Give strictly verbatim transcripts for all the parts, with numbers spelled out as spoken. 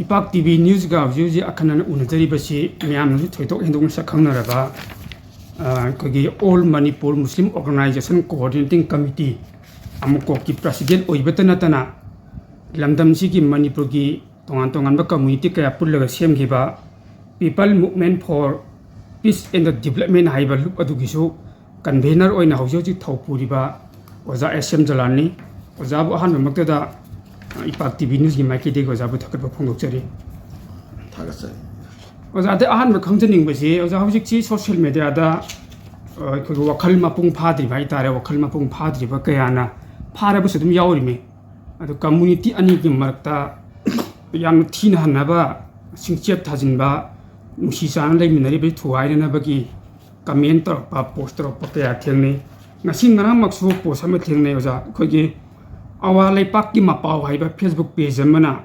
ꯏꯄꯥꯛ T V ꯅ꯭ꯌꯨꯁꯀ ꯍꯧꯖꯤꯛ ꯍꯧꯖꯤꯛ ꯑꯈꯟꯅꯅ ꯎꯅꯖꯔꯤꯕꯁꯤ ꯃꯌꯥꯝꯅꯁꯨ ꯊꯣꯏꯗꯣꯛ ꯍꯦꯟꯗꯣꯛꯅ ꯁꯛ ꯈꯪꯅꯔꯕ, ꯑ, ꯑꯩꯈꯣꯏꯒꯤ All Manipur Muslim Organisation Coordinating Committee, ꯑꯃꯨꯀꯣꯛꯀꯤ president ꯑꯣꯏꯕꯇ ꯅꯠꯇꯅ, ꯂꯝꯗꯝꯁꯤꯒꯤ ꯃꯅꯤꯄꯨꯔꯒꯤ ꯇꯣꯉꯥꯟ ꯇꯣꯉꯥꯟꯕ community ꯀꯌꯥ ꯄꯨꯜꯂꯒ ꯁꯦꯝꯈꯤꯕ People Movement for Peace and Development ꯍꯥꯏꯕ ꯂꯨꯞ ꯑꯗꯨꯒꯤꯁꯨ convener ꯑꯣꯏꯅ ꯍꯧꯖꯤꯛ ꯍꯧꯖꯤꯛ ꯊꯧ ꯄꯨꯔꯤꯕ ꯑꯣꯖꯥ ꯑꯦꯁ ꯑꯦꯝ ꯖꯂꯥꯟꯅꯤ꯫ ꯑꯣꯖꯥꯕꯨ ꯑꯍꯥꯟꯕꯃꯛꯇꯗ, ꯑ, ꯏꯄꯥꯛ ꯇꯤ ꯚꯤ ꯅ꯭ꯌꯨꯁꯀꯤ ꯃꯥꯏꯀꯩꯗꯒꯤ ꯑꯣꯖꯥꯕꯨ ꯊꯥꯒꯠꯄ ꯐꯣꯡꯗꯣꯛꯆꯔꯤ꯫ ꯊꯥꯒꯠꯆꯔꯤ꯫ ꯑꯣꯖꯥꯗ ꯑꯍꯥꯟꯕ ꯈꯪꯖꯅꯤꯡꯕꯁꯤ, ꯑꯣꯖꯥ, ꯍꯧꯖꯤꯛꯁꯤ social mediaꯗ, ꯑ, ꯑꯩꯈꯣꯏꯒꯤ ꯋꯥꯈꯜ ꯃꯄꯨꯡ ꯐꯥꯗ꯭ꯔꯤꯕ ꯍꯥꯏꯇꯥꯔꯦ, ꯋꯥꯈꯜ ꯃꯄꯨꯡ ꯐꯥꯗ꯭ꯔꯤꯕ ꯀꯌꯥꯅ ꯐꯥꯔꯕꯁꯨ ꯑꯗꯨꯝ ꯌꯥꯎꯔꯤꯃꯤ꯫ ꯑꯗꯨ community ꯑꯅꯤꯒꯤ ꯃꯔꯛꯇ ꯌꯥꯝꯅ ꯊꯤꯅ ꯍꯟꯅꯕ, ꯁꯤꯡꯆꯦꯠ ꯊꯥꯖꯤꯟꯕ, ꯅꯨꯡꯁꯤ ꯆꯥꯟꯅ ꯂꯩꯃꯤꯟꯅꯔꯤꯕ ꯊꯨꯒꯥꯏꯅꯅꯕꯒꯤ comment ꯇꯧꯔꯛꯄ, post ꯇꯧꯔꯛꯄ ꯀꯌꯥ ꯊꯦꯡꯅꯩ꯫ ꯉꯁꯤ ꯉꯔꯥꯡꯃꯛꯁꯨ post ꯑꯃ ꯊꯦꯡꯅꯩ, ꯑꯣꯖꯥ꯫ ꯑꯩꯈꯣꯏꯒꯤ ꯑꯋꯥ ꯂꯩꯄꯥꯛꯀꯤ ꯃꯄꯥꯎ ꯍꯥꯏꯕ Facebook page ꯑꯃꯅ,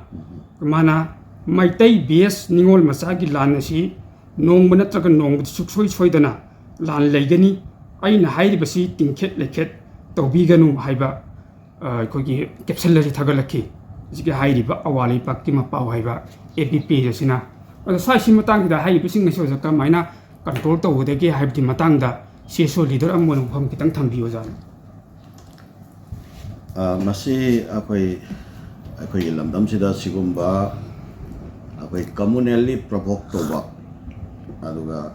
ꯃꯥꯅ "ꯃꯩꯇꯩ ꯕꯦꯁ ꯅꯤꯉꯣꯜ ꯃꯆꯥꯒꯤ ꯂꯥꯟ ꯑꯁꯤ ꯅꯣꯡꯃ ꯅꯠꯇ꯭ꯔꯒ ꯅꯣꯡꯃꯗꯤ ꯁꯨꯡꯁꯣꯏ ꯁꯣꯏꯗꯅ ꯂꯥꯟ ꯂꯩꯒꯅꯤ, ꯑꯩꯅ ꯍꯥꯏꯔꯤꯕꯁꯤ ꯇꯤꯡꯈꯦꯠ ꯂꯩꯈꯦꯠ ꯇꯧꯕꯤꯒꯅꯨ" ꯍꯥꯏꯕ, ꯑ, ꯑꯩꯈꯣꯏꯒꯤ caption ꯑꯁꯤ ꯊꯥꯒꯠꯂꯛꯈꯤ꯫ ꯍꯧꯖꯤꯛꯀꯤ ꯍꯥꯏꯔꯤꯕ ꯑꯋꯥ ꯂꯩꯄꯥꯛꯀꯤ ꯃꯄꯥꯎ ꯍꯥꯏꯕ F B page ꯑꯁꯤꯅ꯫ ꯑꯗꯣ ꯁ꯭ꯋꯥꯏꯁꯤ ꯃꯇꯥꯡꯁꯤꯗ ꯍꯥꯏꯔꯤꯕꯁꯤꯡ ꯑꯁꯤ ꯑꯣꯖꯥ ꯀꯔꯝꯍꯥꯏꯅ control ꯇꯧꯒꯗꯒꯦ ꯍꯥꯏꯕꯒꯤ ꯃꯇꯥꯡꯗ C S O leader ꯑꯃ ꯑꯣꯏꯅ ꯋꯥꯐꯝ ꯈꯤꯇꯪ ꯊꯝꯕꯤꯌꯨ, ꯑꯣꯖꯥ꯫ ꯑ, ꯃꯁꯤ ꯑꯩꯈꯣꯏ, ꯑꯩꯈꯣꯏꯒꯤ ꯂꯝꯗꯝꯁꯤꯗ ꯁꯤꯒꯨꯝꯕ ꯑꯩꯈꯣꯏ communally provoke ꯇꯧꯕ, ꯑꯗꯨꯒ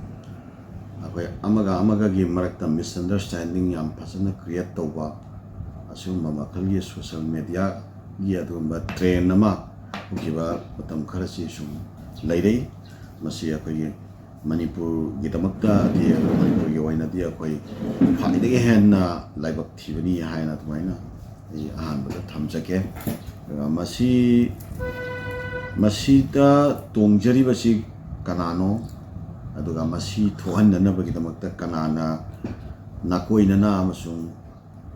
ꯑꯩꯈꯣꯏ ꯑꯃꯒ ꯑꯃꯒꯒꯤ ꯃꯔꯛꯇ misunderstanding ꯌꯥꯝ ꯐꯖꯅ create ꯇꯧꯕ, ꯑꯁꯤꯒꯨꯝꯕ ꯃꯈꯜꯒꯤ social mediaꯒꯤ ꯑꯗꯨꯒꯨꯝꯕ trend ꯑꯃ ꯍꯧꯈꯤꯕ ꯃꯇꯝ ꯈꯔꯁꯤ ꯁꯨꯝ ꯂꯩꯔꯛꯏ꯫ ꯃꯁꯤ ꯑꯩꯈꯣꯏꯒꯤ ꯃꯅꯤꯄꯨꯔꯒꯤꯗꯃꯛꯇ, ꯃꯅꯤꯄꯨꯔꯒꯤ ꯑꯣꯏꯅꯗꯤ ꯑꯩꯈꯣꯏ ꯈ꯭ꯋꯥꯏꯗꯒꯤ ꯍꯦꯟꯅ ꯂꯥꯏꯕꯛ ꯊꯤꯕꯅꯤ ꯍꯥꯏꯅ ꯑꯗꯨꯃꯥꯏꯅ ꯑꯩ ꯑꯍꯥꯟꯕꯗ ꯊꯝꯖꯒꯦ꯫ ꯑꯗꯨꯒ ꯃꯁꯤ, ꯃꯁꯤꯗ ꯇꯣꯡꯖꯔꯤꯕꯁꯤ ꯀꯅꯥꯅꯣ? ꯑꯗꯨꯒ ꯃꯁꯤ ꯊꯣꯛꯍꯟꯗꯅꯕꯒꯤꯗꯃꯛꯇ ꯀꯅꯥꯅ ꯅꯥꯀꯣꯏꯅꯅ ꯑꯃꯁꯨꯡ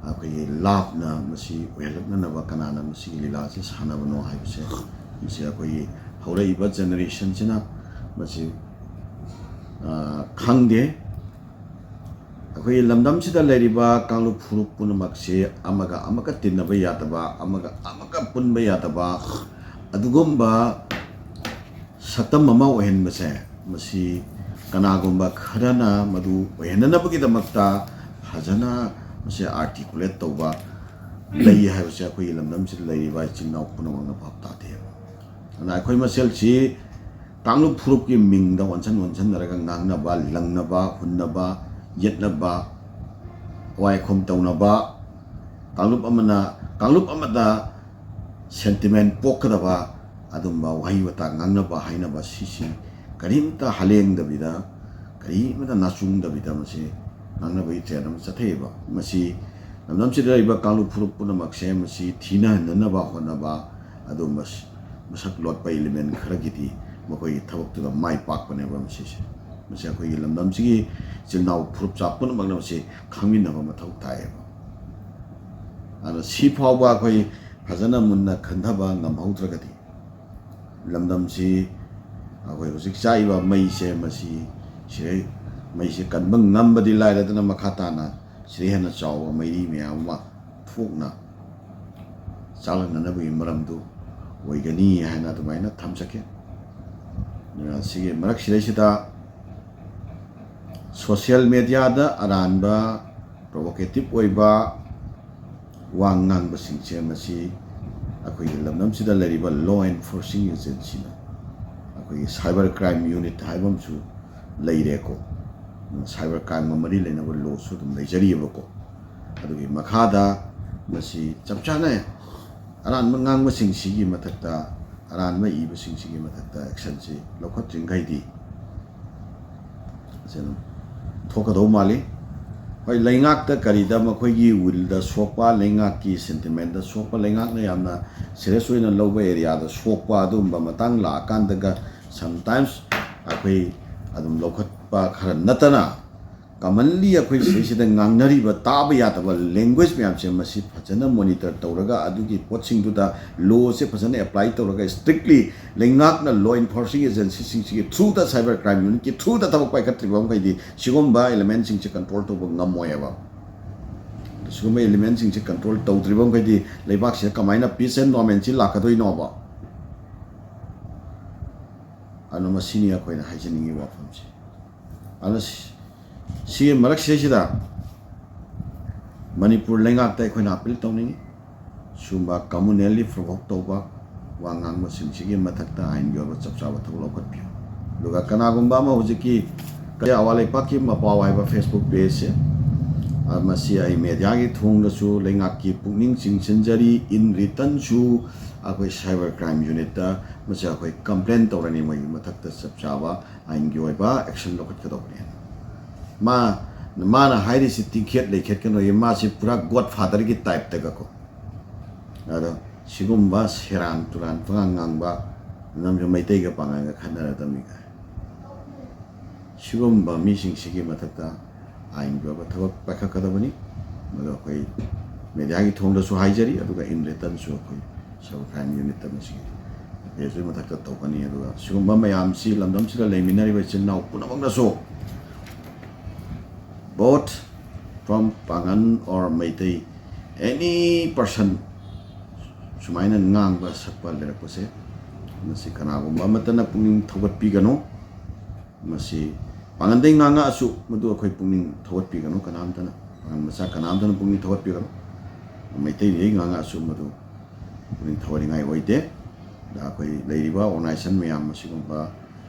ꯑꯩꯈꯣꯏꯒꯤ ꯂꯥꯞꯅ ꯃꯁꯤ ꯑꯣꯏꯍꯜꯂꯛꯅꯅꯕ ꯀꯅꯥꯅ ꯃꯁꯤꯒꯤ ꯂꯤꯂꯥꯁꯤ ꯁꯥꯟꯅꯕꯅꯣ ꯍꯥꯏꯕꯁꯦ, ꯃꯁꯤ ꯑꯩꯈꯣꯏꯒꯤ ꯍꯧꯔꯛꯏꯕ generationꯁꯤꯅ ꯃꯁꯤ, ꯑ, ꯈꯪꯗꯦ꯫ ꯑꯩꯈꯣꯏꯒꯤ ꯂꯝꯗꯝꯁꯤꯗ ꯂꯩꯔꯤꯕ ꯀꯥꯡꯂꯨꯞ ꯐꯨꯔꯨꯞ ꯄꯨꯝꯅꯃꯛꯁꯤ ꯑꯃꯒ ꯑꯃꯒ ꯇꯤꯟꯅꯕ ꯌꯥꯗꯕ, ꯑꯃꯒ ꯑꯃꯒ ꯄꯨꯟꯕ ꯌꯥꯗꯕ, ꯑꯗꯨꯒꯨꯝꯕ ꯁꯛꯇꯝ ꯑꯃ ꯑꯣꯏꯍꯟꯕꯁꯦ, ꯃꯁꯤ ꯀꯅꯥꯒꯨꯝꯕ ꯈꯔꯅ ꯃꯗꯨ ꯑꯣꯏꯍꯟꯅꯅꯕꯒꯤꯗꯃꯛꯇ ꯐꯖꯅ ꯃꯁꯤ ꯑꯥꯔꯇꯤꯀꯨꯂꯦꯠ ꯇꯧꯕ ꯂꯩ ꯍꯥꯏꯕꯁꯦ ꯑꯩꯈꯣꯏꯒꯤ ꯂꯝꯗꯝꯁꯤꯗ ꯂꯩꯔꯤꯕ ꯏꯆꯤꯟ ꯏꯅꯥꯎ ꯄꯨꯝꯅꯃꯛꯅ ꯚꯥꯞ ꯇꯥꯗꯦꯕ꯫ ꯑꯗꯨꯅ ꯑꯩꯈꯣꯏ ꯃꯁꯦꯜꯁꯤ ꯀꯥꯡꯂꯨꯞ ꯐꯨꯔꯨꯞꯀꯤ ꯃꯤꯡꯗ ꯑꯣꯟꯁꯤꯟ ꯑꯣꯟꯁꯤꯟꯅꯔꯒ ꯉꯥꯡꯅꯕ, ꯂꯪꯅꯕ, ꯍꯨꯟꯅꯕ, ꯌꯦꯠꯅꯕ, ꯑꯋꯥꯏ ꯑꯈꯨꯝ ꯇꯧꯅꯕ, ꯀꯥꯡꯂꯨꯞ ꯑꯃꯅ ꯀꯥꯡꯂꯨꯞ ꯑꯃꯗ ꯁꯦꯟꯇꯤꯃꯦꯟ ꯄꯣꯛꯀꯗꯕ ꯑꯗꯨꯝꯕ ꯋꯥꯍꯩ ꯋꯥꯇꯥ ꯉꯥꯡꯅꯕ ꯍꯥꯏꯅꯕ ꯁꯤꯁꯤ ꯀꯔꯤꯝꯇ ꯍꯂꯦꯡꯗꯕꯤꯗ, ꯀꯔꯤꯃꯇ ꯅꯥꯆꯨꯡꯗꯕꯤꯗ ꯃꯁꯤ ꯉꯥꯡꯅꯕꯒꯤ ꯇ꯭ꯔꯦꯟ ꯑꯃ ꯆꯠꯊꯩꯑꯕ꯫ ꯃꯁꯤ ꯂꯝꯗꯝꯁꯤꯗ ꯂꯩꯔꯤꯕ ꯀꯥꯡꯂꯨꯞ ꯐꯨꯔꯨꯞ ꯄꯨꯝꯅꯃꯛꯁꯦ ꯃꯁꯤ ꯊꯤꯅꯍꯟꯅꯅꯕ ꯍꯣꯠꯅꯕ ꯑꯗꯨꯝꯕ ꯃꯁꯛ ꯂꯣꯠꯄ ꯏꯂꯤꯃꯦꯟ ꯈꯔꯒꯤꯗꯤ ꯃꯈꯣꯏꯒꯤ ꯊꯕꯛꯇꯨꯗ ꯃꯥꯏ ꯄꯥꯛꯄꯅꯦꯕ꯫ ꯃꯁꯤꯁꯦ, ꯃꯁꯤ ꯑꯩꯈꯣꯏꯒꯤ ꯂꯝꯗꯝꯁꯤꯒꯤ ꯏꯆꯤꯜ ꯏꯅꯥꯎ ꯐꯨꯔꯨꯞꯆꯥ ꯄꯨꯝꯅꯃꯛꯅ ꯃꯁꯤ ꯈꯪꯃꯤꯟꯅꯕ ꯃꯊꯧ ꯇꯥꯏꯌꯦꯕ꯫ ꯑꯗꯨꯅ ꯁꯤ ꯐꯥꯎꯕ ꯑꯩꯈꯣꯏ ꯐꯖꯅ ꯃꯨꯟꯅ ꯈꯟꯊꯕ ꯉꯝꯍꯧꯗ꯭ꯔꯒꯗꯤ ꯂꯝꯗꯝꯁꯤ ꯑꯩꯈꯣꯏ ꯍꯧꯖꯤꯛ ꯆꯥꯛꯏꯕ ꯃꯩꯁꯦ, ꯃꯁꯤ ꯁꯤꯗꯩ ꯃꯩꯁꯦ ꯀꯟꯕ ꯉꯝꯕꯗꯤ ꯂꯥꯏꯔꯗꯅ ꯃꯈꯥ ꯇꯥꯅ ꯁꯤꯗꯩ ꯍꯦꯟꯅ ꯆꯥꯎꯕ ꯃꯩꯔꯤ ꯃꯌꯥꯝ ꯑꯃ ꯊꯣꯛꯅ ꯆꯥꯛꯂꯛꯅꯅꯕꯒꯤ ꯃꯔꯝꯗꯨ ꯑꯣꯏꯒꯅꯤ ꯍꯥꯏꯅ ꯑꯗꯨꯃꯥꯏꯅ ꯊꯝꯖꯒꯦ꯫ ꯑꯗꯨꯅ ꯁꯤꯒꯤ ꯃꯔꯛꯁꯤꯗꯩꯁꯤꯗ ꯁꯣꯁꯤꯌꯦꯜ ꯃꯦꯗꯤꯌꯥꯗ ꯑꯔꯥꯟꯕ, ꯄ꯭ꯔꯣꯚꯣꯀꯦꯇꯤꯞ ꯑꯣꯏꯕ ꯋꯥ ꯉꯥꯡꯕꯁꯤꯡꯁꯦ ꯃꯁꯤ ꯑꯩꯈꯣꯏꯒꯤ ꯂꯝꯗꯝꯁꯤꯗ ꯂꯩꯔꯤꯕ ꯂꯣ ꯑꯦꯟꯐꯣꯔꯁꯤꯡ ꯑꯦꯖꯦꯟꯁꯤꯅ, ꯑꯩꯈꯣꯏꯒꯤ ꯁꯥꯏꯕꯔ ꯀ꯭ꯔꯥꯏꯝ ꯌꯨꯅꯤꯠ ꯍꯥꯏꯕ ꯑꯃꯁꯨ ꯂꯩꯔꯦꯀꯣ꯫ ꯁꯥꯏꯕꯔ ꯀ꯭ꯔꯥꯏꯝꯒ ꯃꯔꯤ ꯂꯩꯅꯕ ꯂꯣꯁꯨ ꯑꯗꯨꯝ ꯂꯩꯖꯔꯤꯑꯕꯀꯣ꯫ ꯑꯗꯨꯒꯤ ꯃꯈꯥꯗ ꯃꯁꯤ ꯆꯞ ꯆꯥꯅ ꯑꯔꯥꯟꯕ ꯉꯥꯡꯕꯁꯤꯡꯁꯤꯒꯤ ꯃꯊꯛꯇ, ꯑꯔꯥꯟꯕ ꯏꯕꯁꯤꯡꯁꯤꯒꯤ ꯃꯊꯛꯇ ꯑꯦꯛꯁꯟꯁꯤ ꯂꯧꯈꯠꯇ꯭ꯔꯤꯉꯩꯗꯤ ꯃꯁꯤ ꯑꯗꯨꯝ ꯊꯣꯛꯀꯗꯧ ꯃꯥꯜꯂꯤ꯫ ꯍꯣꯏ, ꯂꯩꯉꯥꯛꯇ ꯀꯔꯤꯗ ꯃꯈꯣꯏꯒꯤ ꯋꯤꯜꯗ ꯁꯣꯛꯄ, ꯂꯩꯉꯥꯛꯀꯤ ꯁꯦꯟꯇꯤꯃꯦꯟꯗ ꯁꯣꯛꯄ, ꯂꯩꯉꯥꯛꯅ ꯌꯥꯝꯅ ꯁꯤꯔꯤꯌꯁ ꯑꯣꯏꯅ ꯂꯧꯕ ꯑꯦꯔꯤꯌꯥꯗ ꯁꯣꯛꯄ ꯑꯗꯨꯒꯨꯝꯕ ꯃꯇꯥꯡ ꯂꯥꯛꯑꯀꯥꯟꯗꯒ sometimes ꯑꯩꯈꯣꯏ ꯑꯗꯨꯝ ꯂꯧꯈꯠꯄ ꯈꯔ ꯅꯠꯇꯅ, ꯀꯃꯟꯂꯤ ꯑꯩꯈꯣꯏ ꯁꯤꯗꯩꯁꯤꯗ ꯉꯥꯡꯅꯔꯤꯕ ꯇꯥꯕ ꯌꯥꯗꯕ ꯂꯦꯡꯒ꯭ꯋꯦꯖ ꯃꯌꯥꯝꯁꯦ ꯃꯁꯤ ꯐꯖꯅ ꯃꯣꯅꯤꯇꯔ ꯇꯧꯔꯒ ꯑꯗꯨꯒꯤ ꯄꯣꯠꯁꯤꯡꯗꯨꯗ ꯂꯣꯁꯦ ꯐꯖꯅ ꯑꯦꯄ꯭ꯂꯥꯏ ꯇꯧꯔꯒ ꯏꯁꯇ꯭ꯔꯤꯛꯂꯤ ꯂꯩꯉꯥꯛꯅ ꯂꯣ ꯏꯟꯐꯣꯔꯁꯤꯡ ꯑꯦꯖꯦꯟꯁꯤꯁꯤꯡꯁꯤꯒꯤ ꯊ꯭ꯔꯨꯗ, ꯁꯥꯏꯕꯔ ꯀ꯭ꯔꯥꯏꯝ ꯌꯨꯅꯤꯠꯀꯤ ꯊ꯭ꯔꯨꯗ ꯊꯕꯛ ꯄꯥꯏꯈꯠꯇ꯭ꯔꯤꯕ ꯃꯈꯩꯗꯤ ꯁꯤꯒꯨꯝꯕ ꯏꯂꯤꯃꯦꯟꯁꯤꯡꯁꯦ ꯀꯟꯇ꯭ꯔꯣꯜ ꯇꯧꯕ ꯉꯝꯃꯣꯏꯕ꯫ ꯁꯤꯒꯨꯝꯕ ꯏꯂꯤꯃꯦꯟꯁꯤꯡꯁꯦ ꯀꯟꯇ꯭ꯔꯣꯜ ꯇꯧꯗ꯭ꯔꯤꯕ ꯃꯈꯩꯗꯤ ꯂꯩꯕꯥꯛꯁꯤꯗ ꯀꯃꯥꯏꯅ ꯄꯤꯁ ꯑꯦꯟ ꯅꯣꯔꯃꯦꯜꯁꯤ ꯂꯥꯛꯀꯗꯣꯏꯅꯣꯕ? ꯑꯗꯨꯅ ꯃꯁꯤꯅꯤ ꯑꯩꯈꯣꯏꯅ ꯍꯥꯏꯖꯅꯤꯡꯉꯤ ꯋꯥꯐꯝꯁꯦ꯫ ꯑꯗꯨꯅ ꯁꯤ-, ꯁꯤꯒꯤ ꯃꯔꯛꯁꯤꯗꯩꯁꯤꯗ ꯃꯅꯤꯄꯨꯔ ꯂꯩꯉꯥꯛꯇ ꯑꯩꯈꯣꯏꯅ ꯑꯥꯄꯤꯜ ꯇꯧꯅꯤꯡꯉꯤ꯫ ꯁꯤꯒꯨꯝꯕ communally provoke ꯇꯧꯕ ꯋꯥ ꯉꯥꯡꯕꯁꯤꯡꯁꯤꯒꯤ ꯃꯊꯛꯇ ꯑꯥꯏꯟꯒꯤ ꯑꯣꯏꯕ ꯆꯞ ꯆꯥꯕ ꯊꯕꯛ ꯂꯧꯈꯠꯄꯤꯌꯨ꯫ ꯑꯗꯨꯒ ꯀꯅꯥꯒꯨꯝꯕ ꯑꯃ ꯍꯧꯖꯤꯛꯀꯤ ꯀꯌꯥ ꯑꯋꯥ ꯂꯩꯄꯥꯛꯀꯤ ꯃꯄꯥꯎ ꯍꯥꯏꯕ Facebook pageꯁꯦ, ꯑ, ꯃꯁꯤ ꯑꯩ mediaꯒꯤ ꯊꯣꯡꯗꯁꯨ ꯂꯩꯉꯥꯛꯀꯤ ꯄꯨꯛꯅꯤꯡ ꯆꯤꯡꯁꯤꯟꯖꯔꯤ꯫ In returnꯁꯨ ꯑꯩꯈꯣꯏ cyber crime unitꯇ ꯃꯁꯤ ꯑꯩꯈꯣꯏ complain ꯇꯧꯔꯅꯤ, ꯃꯣꯏꯒꯤ ꯃꯊꯛꯇ ꯆꯞ ꯆꯥꯕ ꯑꯥꯏꯟꯒꯤ ꯑꯣꯏꯕ action ꯂꯧꯈꯠꯀꯗꯧꯕꯅꯦꯅ꯫ ꯃꯥ, ꯃꯥꯅ ꯍꯥꯏꯔꯤꯁꯤ ꯇꯤꯡꯈꯦꯠ ꯂꯩꯈꯦꯠꯀꯅꯣꯌꯦ, ꯃꯥꯁꯤ ꯄꯨꯔꯥ Godfatherꯒꯤ typeꯇꯒꯀꯣ꯫ ꯑꯗꯣ ꯁꯤꯒꯨꯝꯕ ꯁꯦꯔꯥꯟ ꯇꯨꯔꯥꯟ ꯄꯉꯥꯡ ꯉꯥꯡꯕ, ꯅꯝꯁꯨ ꯃꯩꯇꯩꯒ ꯄꯥꯡꯒꯜꯒ ꯈꯠꯅꯔꯗꯕꯅꯤ ꯀꯥꯏ꯫ ꯁꯤꯒꯨꯝꯕ ꯃꯤꯁꯤꯡꯁꯤꯒꯤ ꯃꯊꯛꯇ ꯑꯥꯏꯟꯒꯤ ꯑꯣꯏꯕ ꯊꯕꯛ ꯄꯥꯏꯈꯠꯀꯗꯕꯅꯤ꯫ ꯃꯗꯨ ꯑꯩꯈꯣꯏ mediaꯒꯤ ꯊꯣꯡꯗꯁꯨ ꯍꯥꯏꯖꯔꯤ, ꯑꯗꯨꯒ in returnꯁꯨ ꯑꯩꯈꯣꯏ cyber crime unitꯇ ꯃꯁꯤꯒꯤ pageꯇꯨꯒꯤ ꯃꯊꯛꯇ ꯇꯧꯒꯅꯤ꯫ ꯑꯗꯨꯒ ꯁꯤꯒꯨꯝꯕ ꯃꯌꯥꯝꯁꯤ ꯂꯝꯗꯝꯁꯤꯗ ꯂꯩꯃꯤꯟꯅꯔꯤꯕ ꯏꯆꯤꯟ ꯏꯅꯥꯎ ꯄꯨꯝꯅꯃꯛꯅꯁꯨ, both from ꯄꯥꯡꯒꯟ or Meitei, any person ꯁꯨꯃꯥꯏꯅ ꯉꯥꯡꯕ ꯁꯛꯄ ꯂꯩꯔꯛꯄꯁꯦ, ꯃꯁꯤ ꯀꯅꯥꯒꯨꯝꯕ ꯑꯃꯠꯇꯅ ꯄꯨꯛꯅꯤꯡ ꯊꯧꯒꯠꯄꯤꯒꯅꯨ꯫ ꯃꯁꯤ ꯄꯥꯡꯒꯟꯗꯩ ꯉꯥꯡꯉꯛꯑꯁꯨ ꯃꯗꯨ ꯑꯩꯈꯣꯏ ꯄꯨꯛꯅꯤꯡ ꯊꯧꯒꯠꯄꯤꯒꯅꯨ ꯀꯅꯥꯝꯇꯅ, ꯄꯥꯡꯒꯟ ꯃꯆꯥ ꯀꯅꯥꯝꯇꯅ ꯄꯨꯛꯅꯤꯡ ꯊꯧꯒꯠꯄꯤꯒꯅꯨ꯫ ꯃꯩꯇꯩꯗꯩ ꯉꯥꯡꯉꯛꯑꯁꯨ ꯃꯗꯨ ꯄꯨꯛꯅꯤꯡ ꯊꯧꯒꯠꯅꯤꯡꯉꯥꯏ ꯑꯣꯏꯗꯦ꯫ ꯑꯗ ꯑꯩꯈꯣꯏ ꯂꯩꯔꯤꯕ organization ꯃꯌꯥꯝ ꯑꯁꯤꯒꯨꯝꯕ